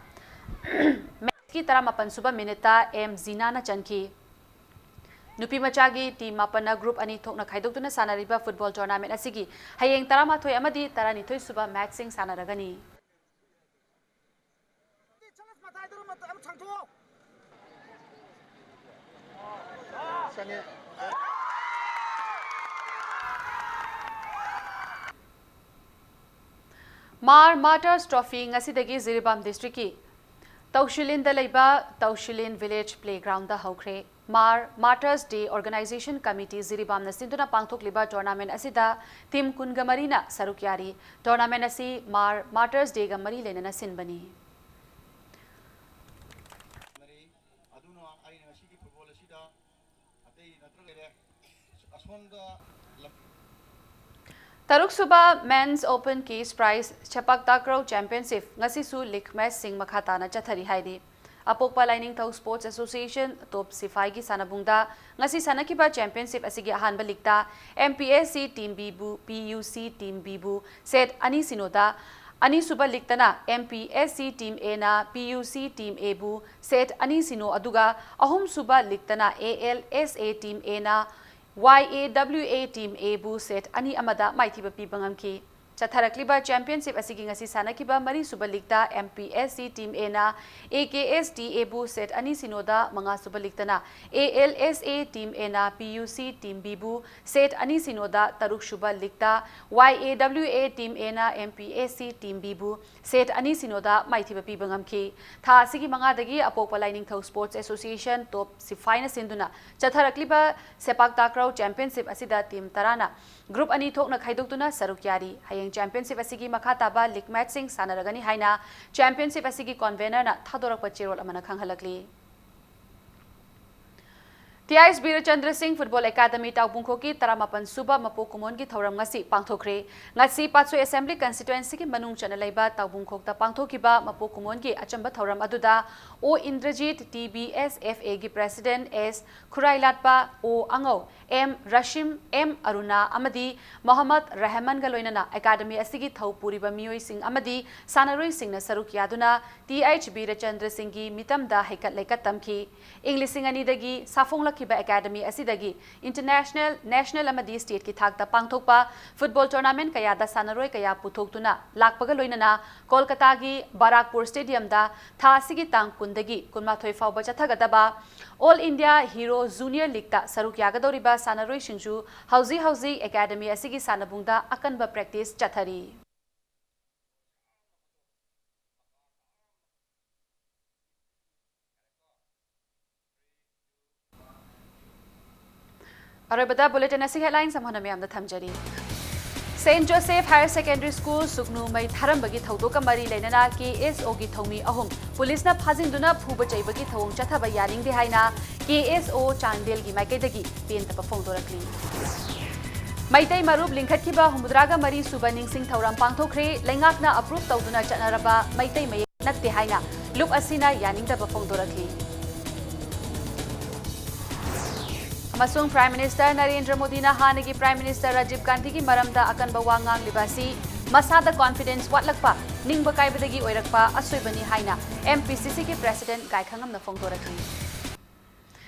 match ꯀꯤ ꯇꯔꯥꯃꯥꯄꯟ ꯁꯨꯕ minute ꯇ M ꯖꯤꯅꯥꯅ ꯆꯟꯈꯤ꯫ ꯅꯨꯄꯤ ꯃꯆꯥꯒꯤ ꯇꯤꯝ ꯃꯥꯄꯟꯅ ꯒ꯭ꯔꯨꯞ ꯑꯅꯤ ꯊꯣꯛꯅ ꯈꯥꯏꯗꯣꯛꯇꯨꯅ ꯁꯥꯟꯅꯔꯤꯕ ꯐꯨꯠꯕꯣꯜ ꯇꯣꯔꯅꯥꯃꯦꯟ ꯑꯁꯤꯒꯤ ꯍꯌꯦꯡ ꯇꯔꯥꯃꯥꯊꯣꯏ ꯑꯃꯗꯤ ꯇꯔꯥꯅꯤꯊꯣꯏ ꯁꯨꯕ ꯃꯦꯠꯆꯁꯤꯡ ꯁꯥꯟꯅꯔꯒꯅꯤ꯫ ꯃꯥꯔ ꯃꯥꯔꯇꯔꯁ ꯇ꯭ꯔꯣꯐꯤ ꯉꯁꯤꯗꯒꯤ ꯖꯤꯔꯤꯕꯥꯝ ꯗꯤꯁꯇ꯭ꯔꯤꯛꯀꯤ ꯇꯧꯁꯤꯂꯤꯟꯗ ꯂꯩꯕ ꯇꯧꯁꯤꯂꯤꯟ ꯚꯤꯂꯦꯖ ꯄ꯭ꯂꯦꯒ꯭ꯔꯥꯎꯟꯗ ꯍꯧꯈ꯭ꯔꯦ꯫ ꯃꯥꯔ ꯃꯥꯔꯇꯔꯁ ꯗꯦ ꯑꯣꯔꯒꯅꯥꯏꯖꯦꯁꯟ ꯀꯃꯤꯇꯤ ꯖꯤꯔꯤꯕꯥꯝꯅ ꯁꯤꯟꯗꯨꯅ ꯄꯥꯡꯊꯣꯛꯂꯤꯕ ꯇꯣꯔꯅꯥꯃꯦꯟ ꯑꯁꯤꯗ ꯇꯤꯝ ꯀꯨꯟꯒ ꯃꯔꯤꯅ ꯁꯔꯨꯛ ꯌꯥꯔꯤ꯫ ꯇꯣꯔꯅꯥꯃꯦꯟ ꯑꯁꯤ ꯃꯥꯔ ꯃꯥꯔꯇꯔꯁ ꯗꯦꯒ ꯃꯔꯤ ꯂꯩꯅꯅ ꯁꯤꯟꯕꯅꯤ꯫ ꯃꯔꯤ ꯑꯗꯨꯅ ꯑꯩꯅ ꯉꯁꯤꯒꯤ ꯐꯨꯠꯕꯣꯜ ꯑꯁꯤꯗ ꯑꯇꯩ ꯅꯠꯇ꯭ꯔꯒ ꯂꯩꯔꯦ꯫ ꯑꯁꯣꯝꯗ ꯂꯝ- ꯇꯔꯨꯛꯁꯨꯕ ꯃꯦꯟꯁ ꯑꯣꯄꯟ ꯀꯦꯁ ꯄ꯭ꯔꯥꯏꯖ ꯁꯦꯄꯥꯛ ꯇꯥꯀ꯭ꯔꯧ ꯆꯦꯝꯄꯤꯌꯟꯁꯤꯞ ꯉꯁꯤꯁꯨ ꯂꯤꯒ ꯃꯦꯆꯁꯤꯡ ꯃꯈꯥ ꯇꯥꯅ ꯆꯠꯊꯔꯤ ꯍꯥꯏꯔꯤ꯫ ꯑꯄꯣꯛꯄ ꯂꯥꯏꯅꯤꯡꯊꯧ ꯁ꯭ꯄꯣꯔꯠꯁ ꯑꯦꯁꯣꯁꯤꯌꯦꯁꯟ ꯇꯣꯞ ꯁꯤꯐꯥꯏꯒꯤ ꯁꯥꯟꯅꯕꯨꯡꯗ ꯉꯁꯤ ꯁꯥꯟꯅꯈꯤꯕ ꯆꯦꯝꯄꯤꯌꯟꯁꯤꯞ ꯑꯁꯤꯒꯤ ꯑꯍꯥꯟꯕ ꯂꯤꯒꯇ M P S C team ꯕꯤꯕꯨ ꯄꯤ ꯌꯨ ꯁꯤ ꯇꯤꯝ ꯕꯤꯕꯨ ꯁꯦꯠ ꯑꯅꯤ ꯁꯤꯅꯣꯗ, ꯑꯅꯤꯁꯨꯕ ꯂꯤꯒꯇꯅ M P S C team ꯑꯦꯅ P U C team ꯑꯦꯕꯨ set ꯑꯅꯤ ꯁꯤꯅꯣ, ꯑꯗꯨꯒ ꯑꯍꯨꯝꯁꯨꯕ ꯂꯤꯒꯇꯅ A L S A team ꯑꯦꯅ ꯋꯥꯏ A W A team ꯑꯦꯕꯨ set ꯑꯅꯤ ꯑꯃꯗ ꯃꯥꯏꯊꯤꯕ ꯄꯤꯕ ꯉꯝꯈꯤ꯫ ꯆꯠꯊꯔꯛꯂꯤꯕ ꯆꯦꯝꯄꯤꯌꯟꯁꯤꯞ ꯑꯁꯤꯒꯤ ꯉꯁꯤ ꯁꯥꯟꯅꯈꯤꯕ ꯃꯔꯤꯁꯨꯕ ꯂꯤꯒꯇ M P S C team ꯑꯦꯅ A K S T ꯑꯦꯕꯨ set ꯑꯅꯤ ꯁꯤꯅꯣꯗ, ꯃꯉꯥꯁꯨꯕ ꯂꯤꯒꯇꯅ A L S A team ꯑꯦꯅ ꯄꯤ ꯌꯨ ꯁꯤ ꯇꯤꯝ ꯕꯤꯕꯨ ꯁꯦꯠ ꯑꯅꯤ ꯁꯤꯅꯣꯗ, ꯇꯔꯨꯛꯁꯨꯕ ꯂꯤꯒꯇ Y A W A team ꯑꯦꯅ M P S C team ꯕꯤꯕꯨ ꯁꯦꯠ ꯑꯅꯤ ꯁꯤꯅꯣꯗ ꯃꯥꯏꯊꯤꯕ ꯄꯤꯕ ꯉꯝꯈꯤ꯫ ꯊꯥ ꯑꯁꯤꯒꯤ ꯃꯉꯥꯗꯒꯤ ꯑꯄꯣꯛꯄ ꯂꯥꯏꯅꯤꯡꯊꯧ ꯁ꯭ꯄꯣꯔꯠꯁ ꯑꯦꯁꯣꯁꯤꯌꯦꯁꯟ ꯇꯣꯞ ꯁꯤꯐꯥꯏꯅ ꯁꯤꯟꯗꯨꯅ ꯆꯠꯊꯔꯛꯂꯤꯕ ꯁꯦꯄꯥꯛ ꯇꯥꯀ꯭ꯔꯧ ꯆꯦꯝꯄꯤꯌꯟꯁꯤꯞ ꯑꯁꯤꯗ ꯇꯤꯝ ꯇꯔꯥꯅ ꯒ꯭ꯔꯨꯞ ꯑꯅꯤ ꯊꯣꯛꯅ ꯈꯥꯏꯗꯣꯛꯇꯨꯅ ꯁꯔꯨꯛ ꯌꯥꯔꯤ꯫ ꯍꯌꯦꯡ ꯆꯦꯝꯄꯤꯌꯟꯁꯤꯞ ꯑꯁꯤꯒꯤ ꯃꯈꯥ ꯇꯥꯕ ꯂꯤꯒ ꯃꯦꯆꯁꯤꯡ ꯁꯥꯟꯅꯔꯒꯅꯤ ꯍꯥꯏꯅ ꯆꯦꯝꯄꯤꯌꯟꯁꯤꯞ ꯑꯁꯤꯒꯤ ꯀꯣꯟꯚꯦꯅꯔꯅ ꯊꯥꯗꯣꯔꯛꯄ ꯆꯦꯔꯣꯜ ꯑꯃꯅ ꯈꯪꯍꯜꯂꯛꯂꯤ꯫ ꯇꯤ ꯑꯩꯆ ꯕꯤꯔꯆꯟꯗ꯭ꯔ ꯁꯤꯡ ꯐꯨꯠꯕꯣꯜ ꯑꯦꯀꯥꯗꯃꯤ ꯇꯥꯎꯕꯨꯡꯈꯣꯛꯀꯤ ꯇꯔꯥꯃꯥꯄꯟ ꯁꯨꯕ ꯃꯄꯣꯛ ꯀꯨꯝꯑꯣꯟꯒꯤ ꯊꯧꯔꯝ ꯉꯁꯤ ꯄꯥꯡꯊꯣꯛꯈ꯭ꯔꯦ꯫ ꯉꯁꯤ ꯄꯥꯠꯁꯣꯏ ꯑꯦꯁꯦꯝꯕ꯭ꯂꯤ ꯀꯟꯁꯇꯤꯇ꯭ꯋꯦꯟꯁꯤꯒꯤ ꯃꯅꯨꯡ ꯆꯟꯅ ꯂꯩꯕ ꯇꯥꯎꯕꯨꯡꯈꯣꯛꯇ ꯄꯥꯡꯊꯣꯛꯈꯤꯕ ꯃꯄꯣꯛ ꯀꯨꯝꯑꯣꯟꯒꯤ ꯑꯆꯝꯕ ꯊꯧꯔꯝ ꯑꯗꯨꯗ ꯑꯣ ꯏꯟꯗ꯭ꯔꯖꯤꯠ, ꯇꯤ ꯕꯤ ꯑꯦꯁ ꯑꯦꯐ ꯑꯦꯒꯤ ꯄ꯭ꯔꯦꯁꯤꯗꯦꯟꯠ ꯑꯦꯁ ꯈꯨꯔꯥꯏꯂꯥꯠꯄ, ꯑꯣ ꯑꯉꯧ, ꯑꯦꯝ ꯔꯥꯁꯤꯝ, ꯑꯦꯝ ꯑꯔꯨꯅꯥ ꯑꯃꯗꯤ ꯃꯣꯍꯝꯃꯗ ꯔꯍꯃꯟꯒ ꯂꯣꯏꯅꯅ ꯑꯦꯀꯥꯗꯃꯤ ꯑꯁꯤꯒꯤ ꯊꯧ ꯄꯨꯔꯤꯕ ꯃꯤꯑꯣꯏꯁꯤꯡ ꯑꯃꯗꯤ ꯁꯥꯟꯅꯔꯣꯏꯁꯤꯡꯅ ꯁꯔꯨꯛ ꯌꯥꯗꯨꯅ ꯇꯤ ꯑꯩꯆ ꯕꯤꯔꯆꯟꯗ꯭ꯔ ꯁꯤꯡꯒꯤ ꯃꯤꯇꯝꯗ ꯍꯩꯀꯠ ꯂꯩꯀꯠ ꯇꯝꯈꯤ꯫ ꯏꯪ ꯂꯤꯁꯤꯡ ꯑꯅꯤꯗꯒꯤ ꯁꯥꯐꯣꯡꯂꯛ ꯈꯤꯕ ꯑꯦꯀꯥꯗꯃꯤ ꯑꯁꯤꯗꯒꯤ international, national ꯑꯃꯗꯤ stateꯀꯤ ꯊꯥꯛꯇ ꯄꯥꯡꯊꯣꯛꯄ football tournament ꯀꯌꯥꯗ ꯁꯥꯟꯅꯔꯣꯏ ꯀꯌꯥ ꯄꯨꯊꯣꯛꯇꯨꯅ ꯂꯥꯛꯄꯒ ꯂꯣꯏꯅꯅ ꯀꯣꯜꯀꯇꯥꯒꯤ ꯕꯥꯔꯥꯛꯄꯨꯔ stadiumꯗ ꯊꯥ ꯑꯁꯤꯒꯤ ꯇꯥꯡ ꯀꯨꯟꯗꯒꯤ ꯀꯨꯟꯃꯥꯊꯣꯏ ꯐꯥꯎꯕ ꯆꯠꯊꯒꯗꯕ All India Hero Junior Leagueꯇ ꯁꯔꯨꯛ ꯌꯥꯒꯗꯧꯔꯤꯕ ꯁꯥꯟꯅꯔꯣꯏꯁꯤꯡꯁꯨ ꯍꯧꯖꯤꯛ ꯍꯧꯖꯤꯛ ꯑꯦꯀꯥꯗꯃꯤ ꯑꯁꯤꯒꯤ ꯁꯥꯟꯅꯕꯨꯡꯗ ꯑꯀꯟꯕ practice ꯆꯠꯊꯔꯤ꯫ ꯑꯔꯣꯏꯕꯗ bulletin ꯑꯁꯤꯒꯤ headlines ꯑꯃꯨꯛ ꯍꯟꯅ ꯃꯌꯥꯝꯗ ꯊꯝꯖꯔꯤ꯫ Saint Joseph Higher Secondary School ꯁꯨꯛꯅꯨ ꯃꯩ ꯊꯥꯔꯝꯕꯒꯤ ꯊꯧꯗꯣꯛꯀ ꯃꯔꯤ ꯂꯩꯅꯅ KSOꯒꯤ ꯊꯧꯃꯤ ꯑꯍꯨꯝ ꯄꯨꯂꯤꯁꯅ ꯐꯥꯖꯤꯟꯗꯨꯅ ꯐꯨꯕ ꯆꯩꯕꯒꯤ ꯊꯧꯑꯣꯡ ꯆꯠꯊꯕ ꯌꯥꯅꯤꯡꯗꯦ ꯍꯥꯏꯅ KSO ꯆꯥꯟꯗꯦꯜꯒꯤ ꯃꯥꯏꯀꯩꯗꯒꯤ ꯄꯦꯟꯗꯕ ꯐꯣꯡꯗꯣꯔꯛꯂꯤ꯫ ꯃꯩꯇꯩ ꯃꯔꯨꯞ ꯂꯤꯡꯈꯠꯈꯤꯕ ꯍꯨꯝꯐꯨꯇꯔꯥꯒ ꯃꯔꯤ ꯁꯨꯕ ꯅꯤꯡꯁꯤꯡ ꯊꯧꯔꯝ ꯄꯥꯡꯊꯣꯛꯈ꯭ꯔꯦ꯫ ꯂꯩꯉꯥꯛꯅ approve ꯇꯧꯗꯨꯅ ꯆꯠꯅꯔꯕ ꯃꯩꯇꯩ ꯃꯌꯦꯛ ꯅꯠꯇꯦ ꯍꯥꯏꯅ ꯂꯨꯞ ꯑꯁꯤꯅ ꯌꯥꯅꯤꯡꯗꯕ ꯐꯣꯡꯗꯣꯔꯛꯂꯤ꯫ ꯑꯃꯁꯨꯡ Prime Minister ꯅꯔꯦꯟꯗ꯭ꯔ ꯃꯣꯗꯤꯅ ꯍꯥꯟꯅꯒꯤ Prime Minister ꯔꯥꯖꯤꯕ ꯒꯥꯟꯙꯤꯒꯤ ꯃꯔꯝꯗ ꯑꯀꯟꯕ ꯋꯥ ꯉꯥꯡꯂꯤꯕ ꯑꯁꯤ ꯃꯁꯥꯗ confidence ꯋꯥꯠꯂꯛꯄ, ꯅꯤꯡꯕ ꯀꯥꯏꯕꯗꯒꯤ ꯑꯣꯏꯔꯛꯄ ꯑꯁꯣꯏꯕꯅꯤ ꯍꯥꯏꯅ MPCCꯒꯤ President ꯒꯥꯏꯈꯉꯝꯅ ꯐꯣꯡꯗꯣꯔꯛꯂꯤ꯫